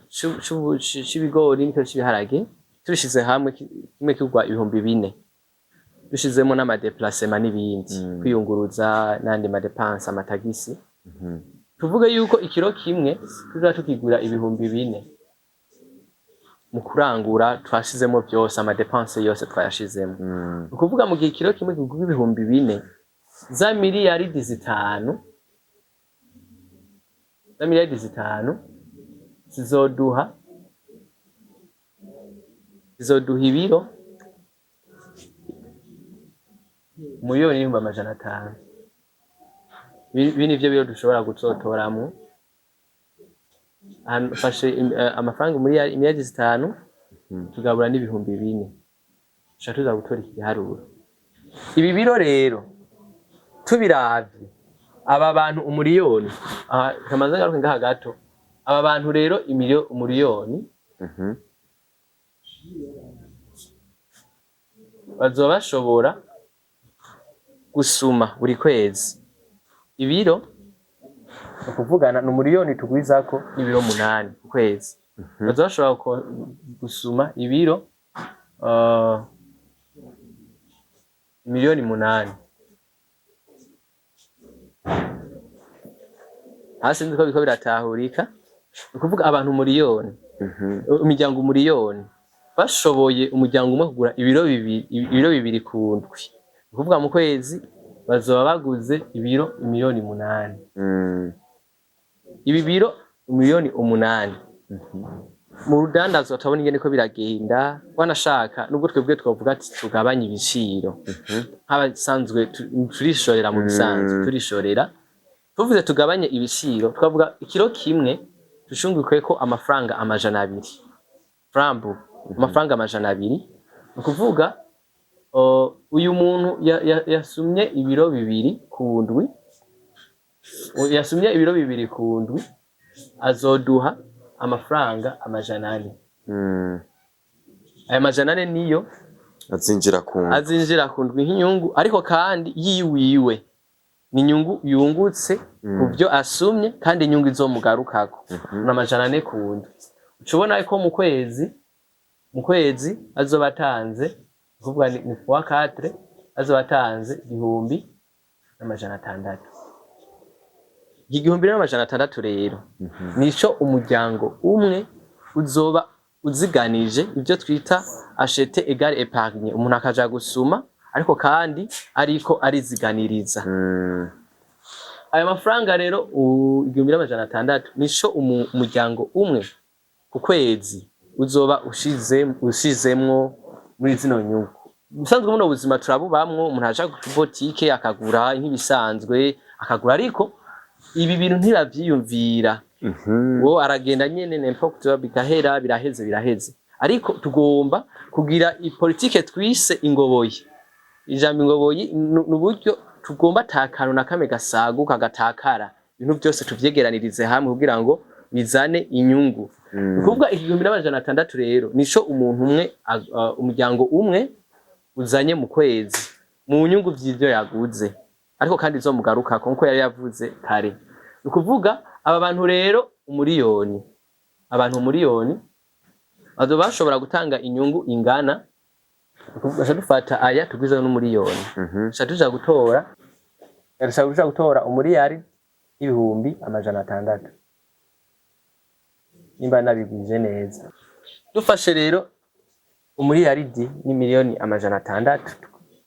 S3: c'ibigori n'ikiro c'ibiharage tubishize hamwe, kimwe kigwa 4000, dushizemo n'ama déplacement n'ibindi, kwiyunguruza n'andi ma dépenses, amatagisi. Tuvuge yuko ikiro kimwe tuza tukigura 4000 mu kurangura, twashizemo byose, ama dépenses yose twayashizemo. Ni ukuvuga mu gihe ikiro kimwe kigura 4000, za miliyaridi 5, za miliyaridi 5 zizoduha ibiro 1,500,000. Ibi nivyo biro dushobora guzotoramwo. Hano fashe amafaranga miliyaridi 5 tugabura n'4000, tuca tuza gutora iki giharuro. Ibi biro rero tubiravye, aba bantu umuriyoni, aha kamaze ngaruke ngaha gato, aba bantu rero umuriyoni bazoba bashobora gusuma buri kwezi ibiro, ni ukuvugana ni umuriyoni tugwizako n'ibiro 8 ku kwezi. Bazoba bashobora gusuma ibiro 8,000,000. Hasi nzi ko biriko biratahurika. Ni ukuvuga abantu umuriyoni, imiryango umuriyoni bashoboye, umuryango umwe kugura ibiro bibiri, ibiro bibiri ku ndwi, ni ukuvuga mu kwezi bazoba baguze ibiro 8,000,000. Ibi biro 8,000,000 mu rudandazwa turabona ingene ko biragenda. Wanashaka nubwo twebwe twavuga ati tugabanye ibiciro, nk'abasanzwe turishorera mu bisanzwe, turishorera, tuvuze tugabanye ibiciro, twavuga ikiro kimwe dushungukwe ko amafaranga 200 frambu, amafaranga 200. Ni ukuvuga uyu muntu yasumye ibiro bibiri ku ndwi, yasumye ibiro bibiri ku ndwi azoduha amafaranga 400. Aya 400 niyo
S2: azinjira ku ndwi.
S3: Azinjira ku ndwi nk'inyungu, ariko kandi yiwiwe ni inyungu yungutse ku byo asumye, kandi inyungu izomugarukako ni 400 ku ndwi. Uca ubona ko mu kwezi azoba atanze, kuvuga ni fois quatre, azoba atanze 1600. Iki 1600 rero nico umuryango umwe uzoba uziganije, ibyo twita acheter égale épargne. Umuntu akaja gusuma ariko kandi ariko ariziganiriza. Ayo mafaranga rero 1600 nico umuryango umwe ku kwezi uzoba ushizemwo muri zino nyungu. Ubusanzwe buno buzima turabubamwo, umuntu aja ku botike akagura nk'ibisanzwe akagura, ariko ibi bintu ntiravyiyumvira. Wo aragenda nyene n'importe, bigahera, biraheze biraheze. Ariko tugomba kugira ipolitike twise ingoboyi. Ijambo ingoboyi ni uburyo tugomba ata kantu na kamwe gasaguka gatakara, ibintu byose tuvyegeranirize hamwe kugira ngo bizane inyungu. Ni ukuvuga 1600 rero nico umuntu umwe umuryango umwe uzanye mu kwezi mu nyungu vy'ivyo yaguze, ariko kandi izomugarukako nkuko yari yavuze kare. Ni ukuvuga aba bantu rero umuriyoni, abantu umuriyoni bazoba bashobora gutanga inyungu ingana, tugaca dufata aya tugwiza n'umuriyoni, tuca tuja gutora, tuca tuja gutora umuriyari 600,000, nimba nabigwije neza. Dufashe rero umuriyaridi ni 600,000,000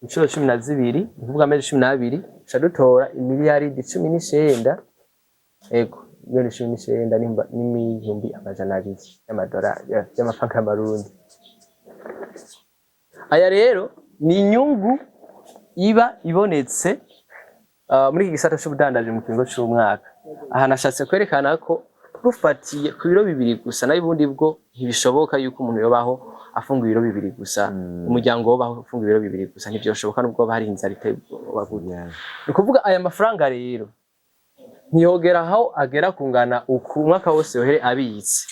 S3: inshuro 12, ni kuvuga amezi 12, duca dutora 19 miliyaridi, ego, 19,200,000 y'amadolari, y'amafaranga y'amarundi. Aya rero ni inyungu iba ibonetse muri iki gisata c'ubudandaji mu kiringo c'umwaka. Aha nashatse kwerekana ko rufatiye ku biro 2 gusa, nayo ubundi bwo ntibishoboka yuko umuntu yobaho afunga ibiro 2 gusa, umuryango wobaho ufunga ibiro 2 gusa, ntivyoshoboka nubwo haba hari inzara iteye ubwoba gute. Ni ukuvuga aya mafaranga rero ntiyogera aho agera kungana uku umwaka wose yohere abitse.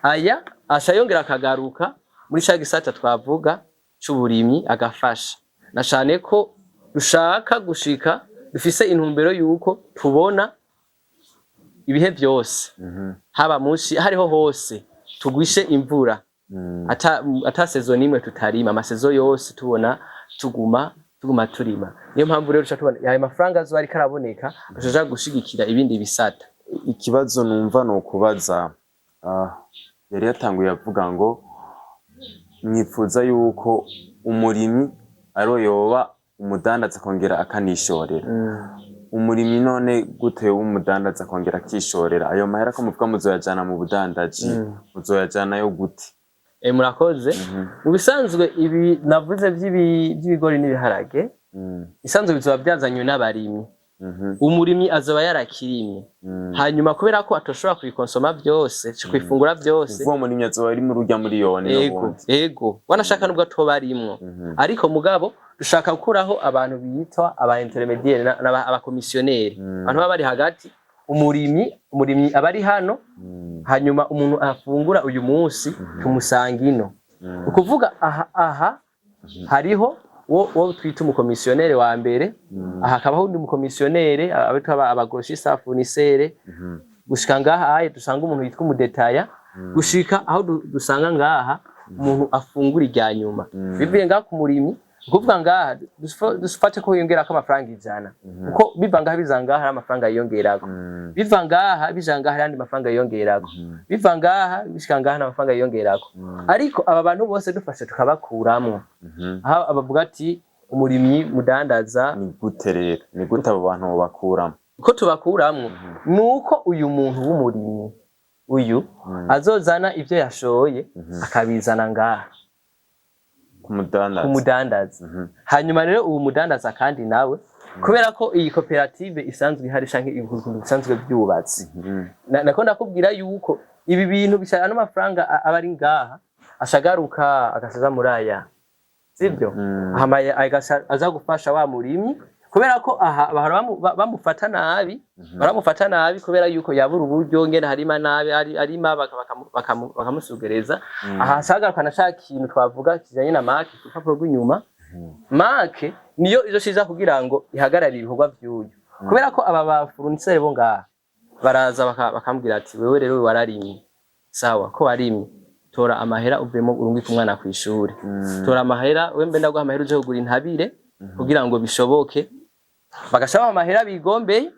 S3: Aya aca yongera akagaruka muri ca gisata twavuga c'uburimyi, agafasha na cane ko dushaka gushika, dufise intumbero yuko tubona ibihe vyose, haba munsi hariho hose tugwishe imvura, ata saison imwe tutarima, ama saisons yose tubona tuguma turima. Niyo mpamvu rero duca tubona ayo mafaranga azoba ariko araboneka aja gushigikira ibindi bisata.
S2: Ikibazo numva ni ukubaza, yari yatanguye avuga ngo mwifuza yuko umurimyi ariwe yoba umudandaza akongera akanishorera. Umurimyi none gute yoba umudandaza akongera akishorera? Ayo mahera ko muvuga muzoyajana mu budandaji, muzoyajanayo gute?
S3: Murakoze. Mu bisanzwe ibi navuze vy'ibigori n'ibiharage, isanzwe bizoba byazanywe n'abarimyi. Umurimyi azoba yarakirimye, hanyuma kubera ko atoshobora kubikonsoma byose, kubifungura byose.
S2: Uwo murimyi azoba ari muri urya miliyoni
S3: Ego.
S2: n'ubundi?
S3: Ego, wanashaka nubwo atoba arimwo, ariko mugabo dushaka gukuraho abantu bitwa aba intermédiaires abakomisiyoneri, abantu baba bari hagati. Umurimyi aba ari hano, hanyuma umuntu afungura uyu munsi tumusanga ino. Ukuvuga aha hariho wo twita umukomisiyoneri wa mbere, aha hakabaho undi mukomisiyoneri, abitwa aba grossistes fournisseurs, gushika ngaha aye dusanga umuntu yitwa umu détaillant, gushika aho dusanga ngaha umuntu afungura irya nyuma. Bivuye ngaha ku murimyi, ukuvuga ngaha dufate ko hiyongerako amafaranga 100, kuko biva ngaha biza ngaha hari amafaranga yiyongerako, biva ngaha bija ngaha hari andi mafaranga yiyongerako, biva ngaha bishika ngaha n'amafaranga yiyongerako. Ariko aba bantu bose dufashe tukabakuramwo, aho abavuga ati umurimyi, mudandaza.
S2: Ni gute rero, ni gute abo bantu bakuramo?
S3: Ko tubakuramwo nuko uyu muntu w'umurimyi uyu azozana ivyo yashoye, akabizana ngaha
S2: kumudandaza.
S3: Kumudandaza. Hanyuma rero uwo mudandaza kandi nawe, kubera ko iyi koperative isanzwe ihari canke ibintu bisanzwe byubatse, nako ndakubwira yuko ibi bintu bisa ano mafaranga aba ari ngaha ashagaruka agasaza muri aya, sibyo? Hama aza gufasha wa murimyi, kubera ko aha bahora bamufata nabi, baramufata nabi kubera yuko yabura uburyo ngene harima nabi, arima bakamusugereza. Aha ashagaruka na ca kintu twavuga kijanye na marque ku rupapuro rw'inyuma. Marque niyo izoshiza kugira ngo ihagararire ibikorwa vy'uyu, kubera ko aba ba fournisseur bo ngaha baraza bakambwira ati: "Wewe rero wararimye, sawa, ko warimye tora amahera uvemo urungike umwana kw'ishure, tora amahera we, mbe ndaguha amahera uje kugura intabire kugira ngo bishoboke." Bagashaba amahera bigombeye.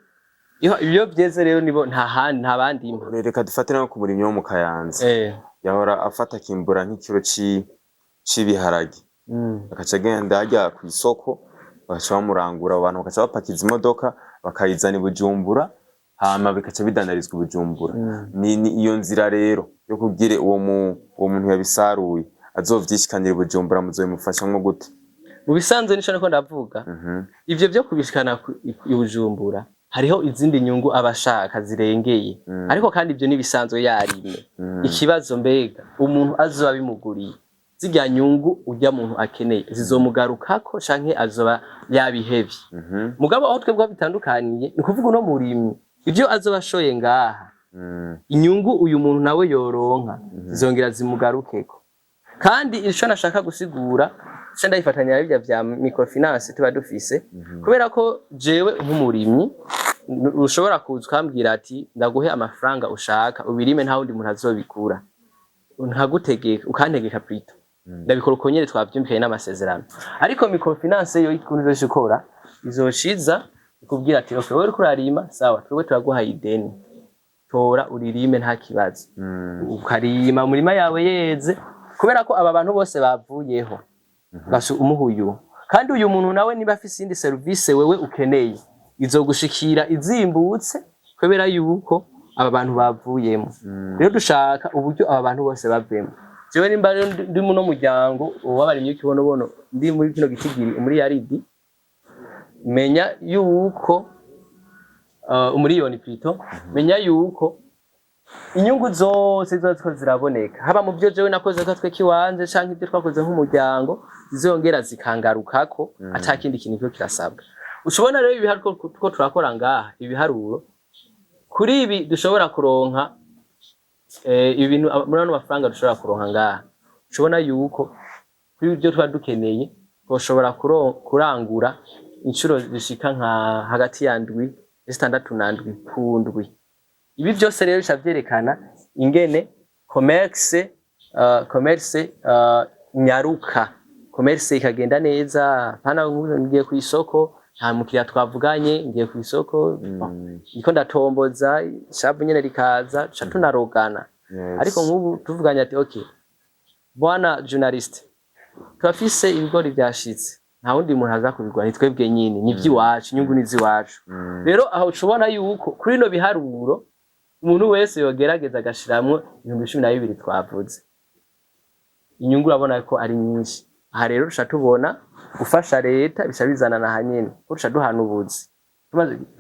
S3: Iyo vyeze rero nibo, nta handi, nta bandi impa.
S2: Reka dufate no ku murimyi wo mu Kayanza, yahora afata akimbura nk'ikiro c'ibiharage, agaca agenda hajya ku isoko, bagaca bamurangura, abo bantu bagaca bapakiza imodoka bakayizana i Bujumbura, hama bikaca bidandarizwa i Bujumbura. Ni iyo nzira rero yo kugira uwo muntu yabisaruye azovyishikanira i Bujumbura, muzobimufashamwo gute?
S3: Mu bisanzwe nico niko ndavuga. Ivyo vyo kubishikana i Bujumbura, hariho izindi nyungu abashaka zirengeye, ariko kandi ivyo nibisanzwe yarimye. Ikibazo mbega umuntu azoba bimuguriye, zirya nyungu urya muntu akeneye zizomugarukako canke azoba yabihevye? Mugabo aho twebwe bitandukaniye ni kuvuga uno murimyi ivyo azoba ashoye ngaha, inyungu uyu muntu nawe yoronka zizongera zimugarukeko. Kandi ico nashaka gusigura ca ndayifatanya na birya vya microfinance tuba dufise, kubera ko jewe nk'umurimyi ushobora kuza ukambwira ati: "Ndaguhe amafaranga ushaka ubirime, nta wundi muntu azobikura," nkagutegeka, ukantegeka plutôt, ndabikora uko nyene twavyumvikanye n'amasezerano. Ariko microfinance yo ikuntu izoca ikora, izociza Ikubwira ati: "Okay, wewe uriko urarima, sawa, twebwe turaguhaye ideni, tora uririme, nta kibazo." Ukarima umurima yawe yeze, kubera ko aba bantu bose bavuyeho basu umuha uyu. Kandi uyu muntu nawe niba afise iyindi serivisi wewe ukeneye, izogushikira izimbutse, kubera yuko aba bantu bavuyemo. Rero dushaka uburyo aba bantu bose bavemo. Jewe nimba rero ndi muno muryango w'abarimyi w'ikibonobono, ndi muri kino gitigiri muri yaridi, menya yuko umuriyoni plutôt, menya yuko inyungu zose ziba ziko ziraboneka, haba mu byo jewe nakoze gatwe kiwanje canke ibyo twakoze nk'umuryango, zizongera zikangarukako ata kindi kintu kiko kirasabwa. Ushobona rero ibiharuro ko turakora ngaha, ibiharuro kuri ibi dushobora kuronka, ibintu muri ano mafaranga dushobora kuronka ngaha, ushobona yuko kuri ibyo tuba dukeneye twoshobora kurangura inshuro zishika nka hagati ya ndwi, zitandatu na ndwi ku ndwi. Ibi byose rero bica vyerekana ingene commerce nyaruka, commerce ikagenda neza. Pana ngiye ku isoko nta mukiriya twavuganye, ngiye ku isoko ndiko ndatomboza, ishavu nyene rikaza, tuca tunarogana. Ariko nk'ubu tuvuganye ati: "Okay, bwana journaliste, turafise ibigori vyashitse, nta wundi muntu aza kubigura, ni twebwe nyine, ni ivy'iwacu, inyungu ni iz'iwacu." Rero aho ucubona yuko kuri ino biharuro umuntu wese yogerageza agashiramwo 12,000 twavuze, inyungu urabona ko ari nyinshi. Aha rero duca tubona gufasha leta bica bizanana hanyene, ko duca duhana ubuzi.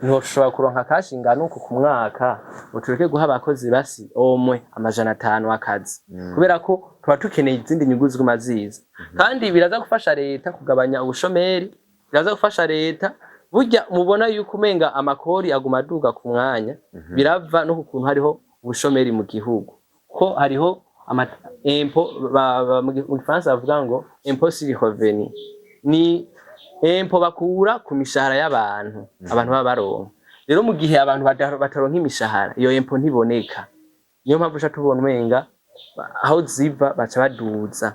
S3: Ntiwoshobora kuronka cash ingana uku ku mwaka ngo tureke guha abakozi basi omwe 500 akazi, kubera ko tuba tukeneye izindi nyungu ziguma ziza. Kandi biraza gufasha leta kugabanya ubushomeri, biraza gufasha leta. Burya mubona yuko umenga amakori aguma aduga ku mwanya, birava no ku kuntu hariho ubushomeri mu gihugu, ko hariho impôt mu Gifaransa bavuga ngo impôt sur le revenu, ni impôt bakura ku mishahara y'abantu, abantu baba baronka. Rero mu gihe abantu bataronka imishahara, iyo impôt ntiboneka. Niyo mpamvu uca tubona umenga aho ziva baca baduza.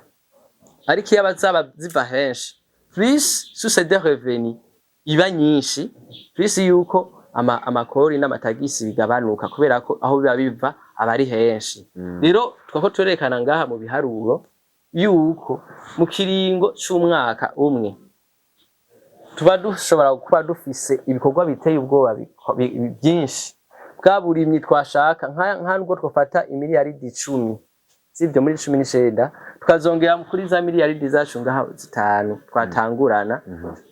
S3: Ariko iyo abazaba ziva henshi, plus source de revenu iba nyinshi, plus yuko amakori n'amatagisi bigabanuka, kubera ko aho biba biva aba ari henshi. Rero twako turerekana ngaha mu biharuro yuko mu kiringo c'umwaka umwe tuba dushobora kuba dufise ibikorwa biteye ubwoba byinshi, bwa burimyi twashaka. Nka nubwo twafata imiliyaridi 10, sivyo, muri 19, tukazongera kuri za miliyaridi zacu ngaha zitanu twatangurana,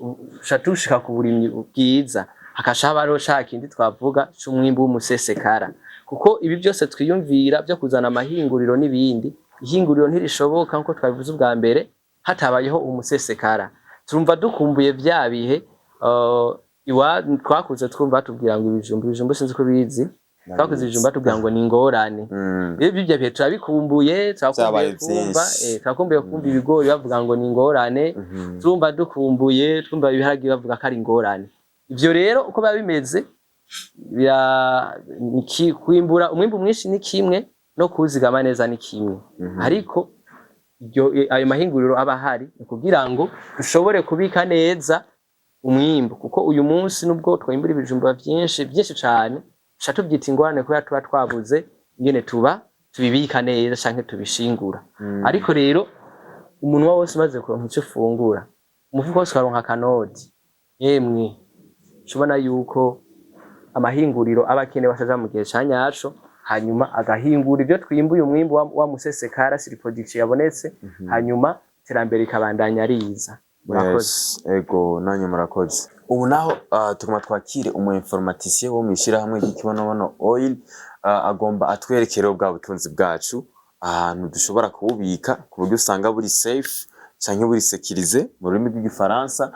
S3: uca dushika ku burimyi bwiza, hakaca habaho ca kindi twavuga c'umwimbu w'umusesekara. Kuko ibi byose twiyumvira byo kuzana amahinguriro n'ibindi, ihinguriro ntirishoboka nkuko twabivuze ubwa mbere hatabayeho umusesekara. Turumva dukumbuye vya bihe iwa twakuze twumva batubwira ngo ibijumbu, ibijumbu, sinzi ko bizi, twakuze ibijumbu batubwira ngo ni ingorane. Rero ibyo bihe turabikumbuye, turakumbuye
S2: Vyabaye
S3: kumva
S2: vyinshi.
S3: Turakumbuye kumva ibigori bavuga ngo ni ingorane. Turumva dukumbuye twumva ibiharage bavuga ko ari ingorane. Ivyo rero uko biba bimeze, kwimbura umwimbu mwinshi ni kimwe, no kuwuzigama neza ni kimwe. Ariko ayo mahinguriro aba ahari ni kugira ngo dushobore kubika neza umwimbu, kuko uyu munsi nubwo twimbura ibijumba vyinshi vyinshi cane, tuca tuvyita ingorane kubera tuba twabuze ingene tuba tubibika neza canke tubishingura. Ariko rero umunwa wose umaze kuronka ico ufungura, umufuko wose ukaronka akanoti, yemwe ubona yuko amahinguriro aba akenewe ashaja mu gihe ca nyaco, hanyuma agahingura ivyo twimbuye, umwimbu wa musesekara, surproduction yabonetse, hanyuma iterambere rikabandanya riza. Murakoze.
S2: Yes, ego, nanyu murakoze. Ubu naho tuguma twakire umu informaticien wo mwishirahamwe ry'Ikibonobono Oil, agomba atwerekere bwa butunzi bwacu ahantu dushobora kububika ku buryo usanga buri safe canke buri sécurisé mu rurimi rw'igifaransa,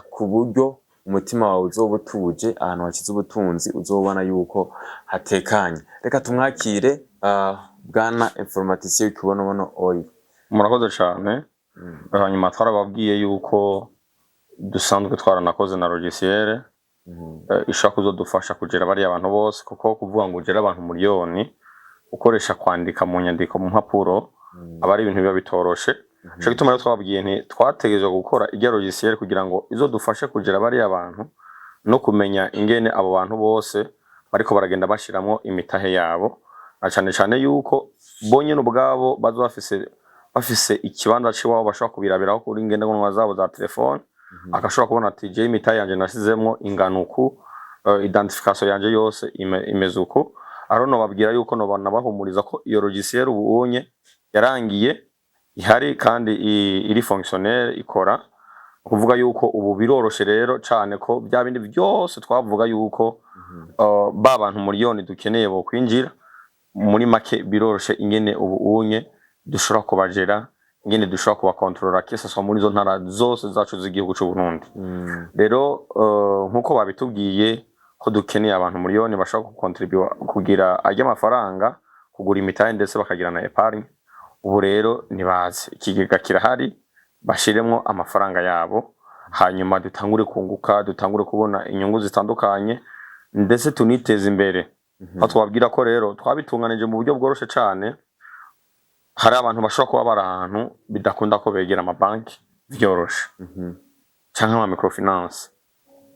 S2: ku buryo umutima wawe uzoba utuje ahantu hakize ubutunzi, uzobona yuko hatekanye. Reka tumwakire, bwana informaticien w'Ikibonobono Oil.
S6: Murakoze cyane. Hanyuma twarababwiye yuko dusanzwe twaranakoze na logiciel ishobora kuzodufasha kugera bariya abantu bose, kuko kuvuga ngo ugere abantu miliyoni ukoresha kwandika mu nyandiko, mu mpapuro, aba ari ibintu biba bitoroshe. Ico gituma rero twababwiye nti twategerezwa gukora irya logiciel kugira ngo izodufashe kugera bariya bantu. no kumenya ingene abo bantu bose bariko baragenda bashiramwo imitahe yabo, na cane cane yuko bo nyene ubwabo baza bafise ikibanza c'iwabo bashobora kubirabiraho kuri ngendanwa zabo za telefone, agashobora kubona ati jewe imitahe yanje nashizemwo ingana uku, identification yanje yose imeze uku. Aro nobabwira yuko nobahumuriza ko iyo logiciel ubunye yarangiye, ihari kandi iri fonctionnel, ikora. Kuvuga yuko ubu biroroshe rero cane ko bya bindi byose twavuga yuko ba bantu miliyoni dukeneye bo kwinjira muri make, biroroshe ingene ubu unye dushobora kubajera, ingene dushobora kubakontorora, kese muri izo ntara zose zacu z'igihugu c'u Burundi. Rero nkuko babitubwiye ko dukeneye abantu miliyoni bashobora gukontribuwa kugira ajya amafaranga, kugura imitahe ndetse bakagira na épargne, ubu rero nibaze, ikigega kirahari, bashiremwo amafaranga yabo, hanyuma dutangure kunguka, dutangure kubona inyungu zitandukanye, ndetse tuniteze imbere. Aho twababwira ko rero twabitunganije mu buryo bworoshe cane. Hari abantu bashobora kuba bari ahantu bidakunda ko begera amabanki vyoroshe canke ama microfinance.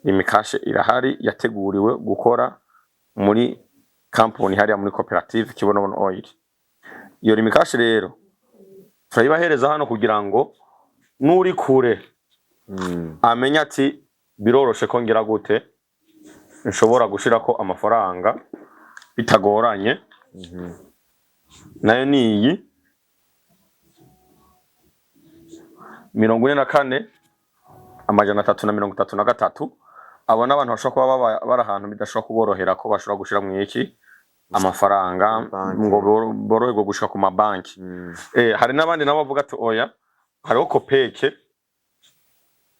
S6: Lumicash irahari, yateguriwe gukora muri kampuni hariya muri koperative Kibonobono Oil. Iyo Lumicash rero turayibahereza hano kugira ngo n'uri kure amenye ati biroroshe ko ngira gute, nshobora gushirako amafaranga bitagoranye. Nayo ni iyi 44 333. Abo n'abantu bashobora kuba bari ahantu bidashobora kuborohera ko bashobora gushira mu iki amafaranga
S2: Banki.
S6: ngo boroherwe gushika ku mabanki. Hari n'abandi nabo bavuga ati oya, hariho COOPEC,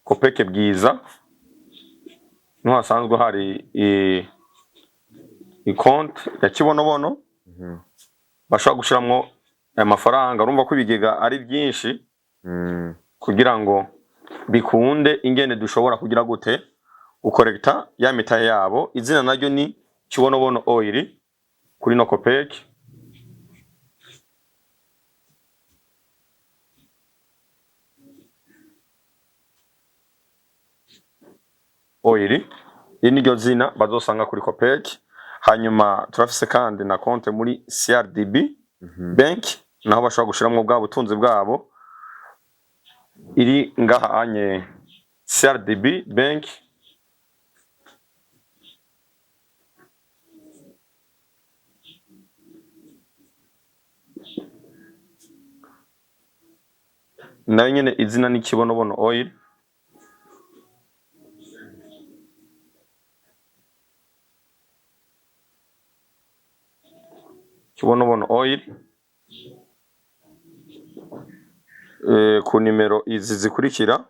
S6: COOPEC Bwiza, niho hasanzwe hari ikonti ya Kibonobono bashobora gushiramwo aya mafaranga. Urumva ko ibigega ari byinshi kugira ngo bikunde ingene dushobora kugira gute gukorekta ya mitahe yabo. Izina naryo ni Kibonobono Oil kuri no COOPEC. Oil, iri niryo zina bazosanga kuri COOPEC. Hanyuma turafise kandi na konte muri CRDB Bank, naho bashobora gushiramwo bwa butunzi bwabo. Iri ngaha anye CRDB Bank, nayo nyene izina ni Kibonobono Oil. Kibonobono Oil ku nimero izi zikurikira: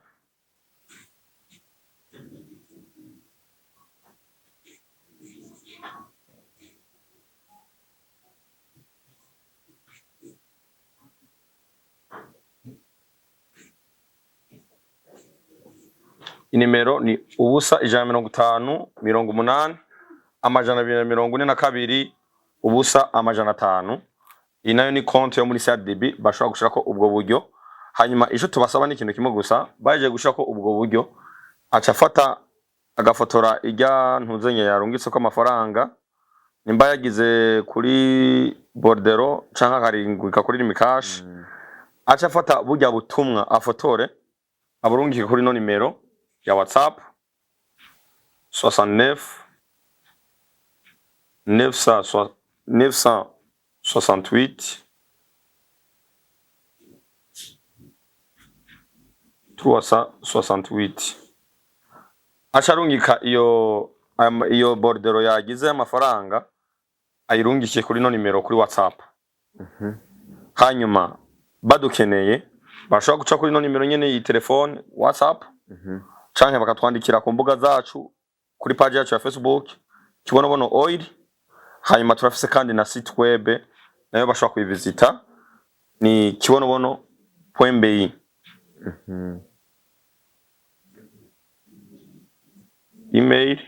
S6: Inimero ni 0 150 80 242 0 500. Iyi nayo ni konti yo muri CRDB bashobora gushirako ubwo buryo. Hanyuma ico tubasaba ni ikintu kimwe gusa: baje gushirako ubwo buryo, aca afata agafotora irya ntuzenya yarungitseko amafaranga, nimba yagize kuri bordereau canke akarungika kuri Lumicash, aca afata burya butumwa, afotore, aburungike kuri no nimero ya WhatsApp: 69 968 368. Aca arungika iyo bordereau yagize y'amafaranga, ayirungikiye kuri no nimero kuri WhatsApp. Hanyuma badukeneye bashobora guca kuri no nimero nyene iyi telefone WhatsApp, canke bakatwandikira ku mbuga zacu, kuri page yacu ya Facebook Kibonobono Oil. Hanyuma turafise kandi na site web, nayo bashobora kuyivisita, ni kibonobono.bi. Email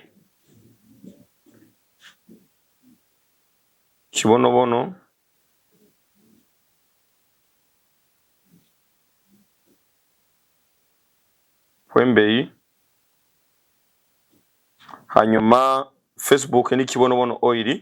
S6: kibonobono.bi.
S7: Hanyuma Facebook ni Kibonobono Oil.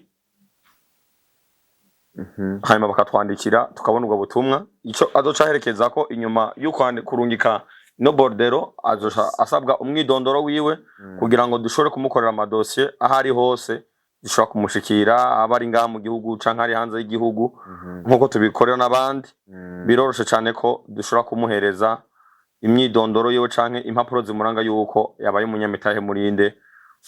S7: Hanyuma bakatwandikira, tukabona ubwo butumwa. Ico azoca aherekeza ko inyuma yo kurungika no bordereau, azoca asabwa umwidondoro wiwe kugira ngo dushobore kumukorera amadosiye aho ari hose dushobora kumushikira, aba ari ngaha mu gihugu canke ari hanze y'igihugu, nk'uko tubikorera n'abandi. Biroroshe cane ko dushobora kumuhereza imyidondoro yiwe canke impapuro zimuranga yuko yabaye umunyamitahe murinde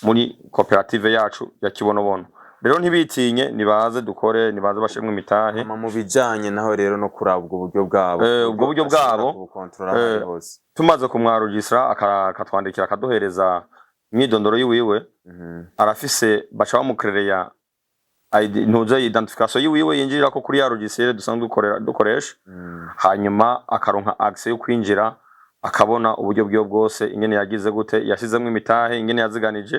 S7: muri koperative yacu ya Kibonobono. Rero ntibitinye, nibaze dukore, nibaze bashiremwo imitahe.
S2: Hama mu bijanye naho rero no kuraba ubwo buryo bwabo,
S7: Ubwo buryo bwabo,
S2: kubukontorora aho ari hose.
S7: Tumaze kumwarugisira, akatwandikira, akaduhereza imyidondoro yiwiwe, arafise, baca bamukereya ID, ntuze, identification yiwiwe yinjirira ko kuri ya logiciel dusanzwe dukoresha. Hanyuma akaronka accès yo kwinjira, akabona uburyo bwiwe bwose, ingene yagize gute, yashizemwo imitahe, ingene yaziganije,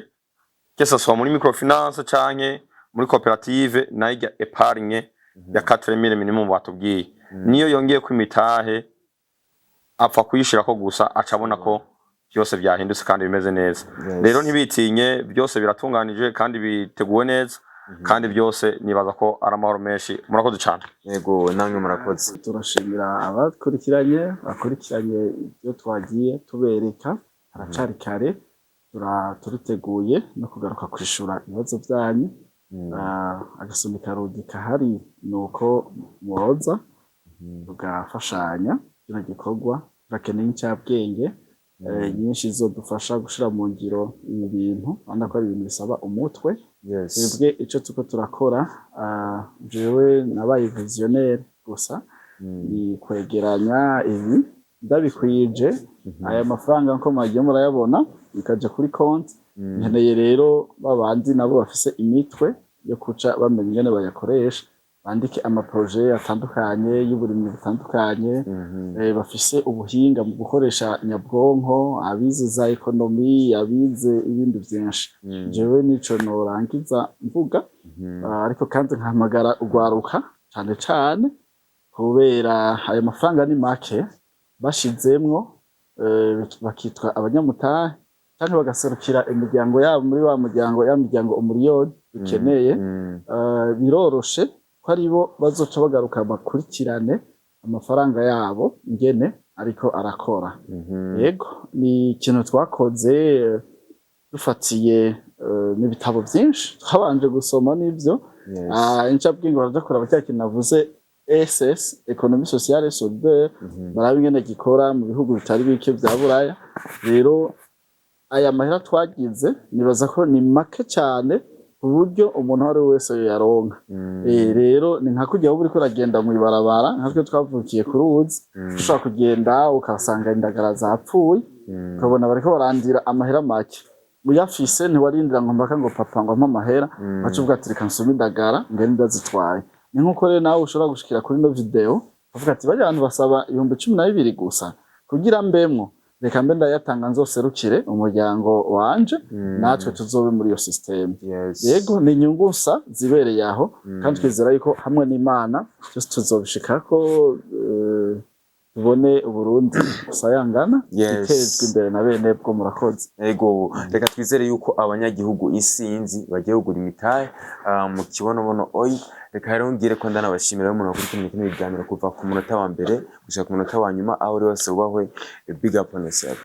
S7: que ce soit muri microfinance canke muri koperative, nayo irya épargne ya 4000 minimum batubwiye, niyo yongeye ko imitahe, apfa kuyishirako gusa, aca abona ko byose byahindutse kandi bimeze neza. Rero ntibitinye, byose biratunganije kandi biteguwe neza, kandi byose nibaza ko ari amahoro menshi. Murakoze cyane.
S2: Yego, namwe murakoze.
S1: Turashimira abakurikiranye, bakurikiranye ibyo twagiye tubereka. Haracari kare, turiteguye no kugaruka kwishura ibibazo byanyu. Agasoni karugi kahari ni uko mwoza tugafashanya kino gikorwa. Turakeneye incabwenge nyinshi zizodufasha gushira mu ngiro ibi bintu. Urabona ko ari ibintu bisaba umutwe. Twebwe ico turiko turakora, jewe nabaye visionnaire gusa, ni kwegeranya ibi ndabikwije aya mafaranga nko mwagiye murayabona bikaja kuri konti. Nkeneye rero babandi nabo bafise imitwe yo kuca bamenya ingene bayakoresha, bandike amaproje atandukanye y'uburimyi butandukanye, bafise ubuhinga mu gukoresha nyabwonko, abize za économie, abize ibindi vyinshi. Jewe nico norangiza mvuga. Ariko kandi nkahamagara urwaruka cane cane, kubera ayo mafaranga ni make bashizemwo, bakitwa abanyamutahe canke bagaserukira imiryango yabo muri wa muryango, ya miryango umuriyoni dukeneye. Biroroshe ko aribo bazoca bagaruka bakurikirane amafaranga yabo ingene ariko arakora. Yego, ni ikintu twakoze dufatiye n'ibitabo vyinshi twabanje gusoma n'ivyo. Incabwenge baraja kuraba cya kintu navuze, ESS, économie sociale et solidaire, barabe ingene gikora mu bihugu bitari bike vya Buraya. Rero aya mahera twagize, nibaza ko ni make cyane ku buryo umuntu uwo ari we wese yoyaronka. Rero ni nka kurya wowe uriko uragenda mw'ibarabara, nka twe twavukiye ku ruzi, ushobora kugenda ukasanga indagara zapfuye, ukabona bariko barandira amahera make. Uyafise ntiwarindira ngo mpaka ngo papa ngo ampe amahera, waca uvuga ati: "Reka nsume indagara ngende ndazitwaye." Ni nkuko rero nawe ushobora gushikira kuri ino video ukavuga ati: "Barya bantu basaba 12,000 gusa kugira mbemwo, reka mbe ndayatanga nzoserukire umuryango wanje, natwe tuzobe muri iyo système." Yego, ni inyungu nsa zibereye aho, kandi twizera yuko hamwe n'Imana byose tuzobishikako, tubone Uburundi busayangana, itezwa imbere na bene bwo. Murakoze.
S2: Ego, reka twizere yuko abanyagihugu isinzi bagiye kugura imitahe mu Kibonobono Oil. Reka rero ngire ko ndanabashimira umuntu wakurikiranye kino kiganiro kuva ku munota wa mbere gushika ku munota wa nyuma. Aho uri hose wubahwe, big up on yourself.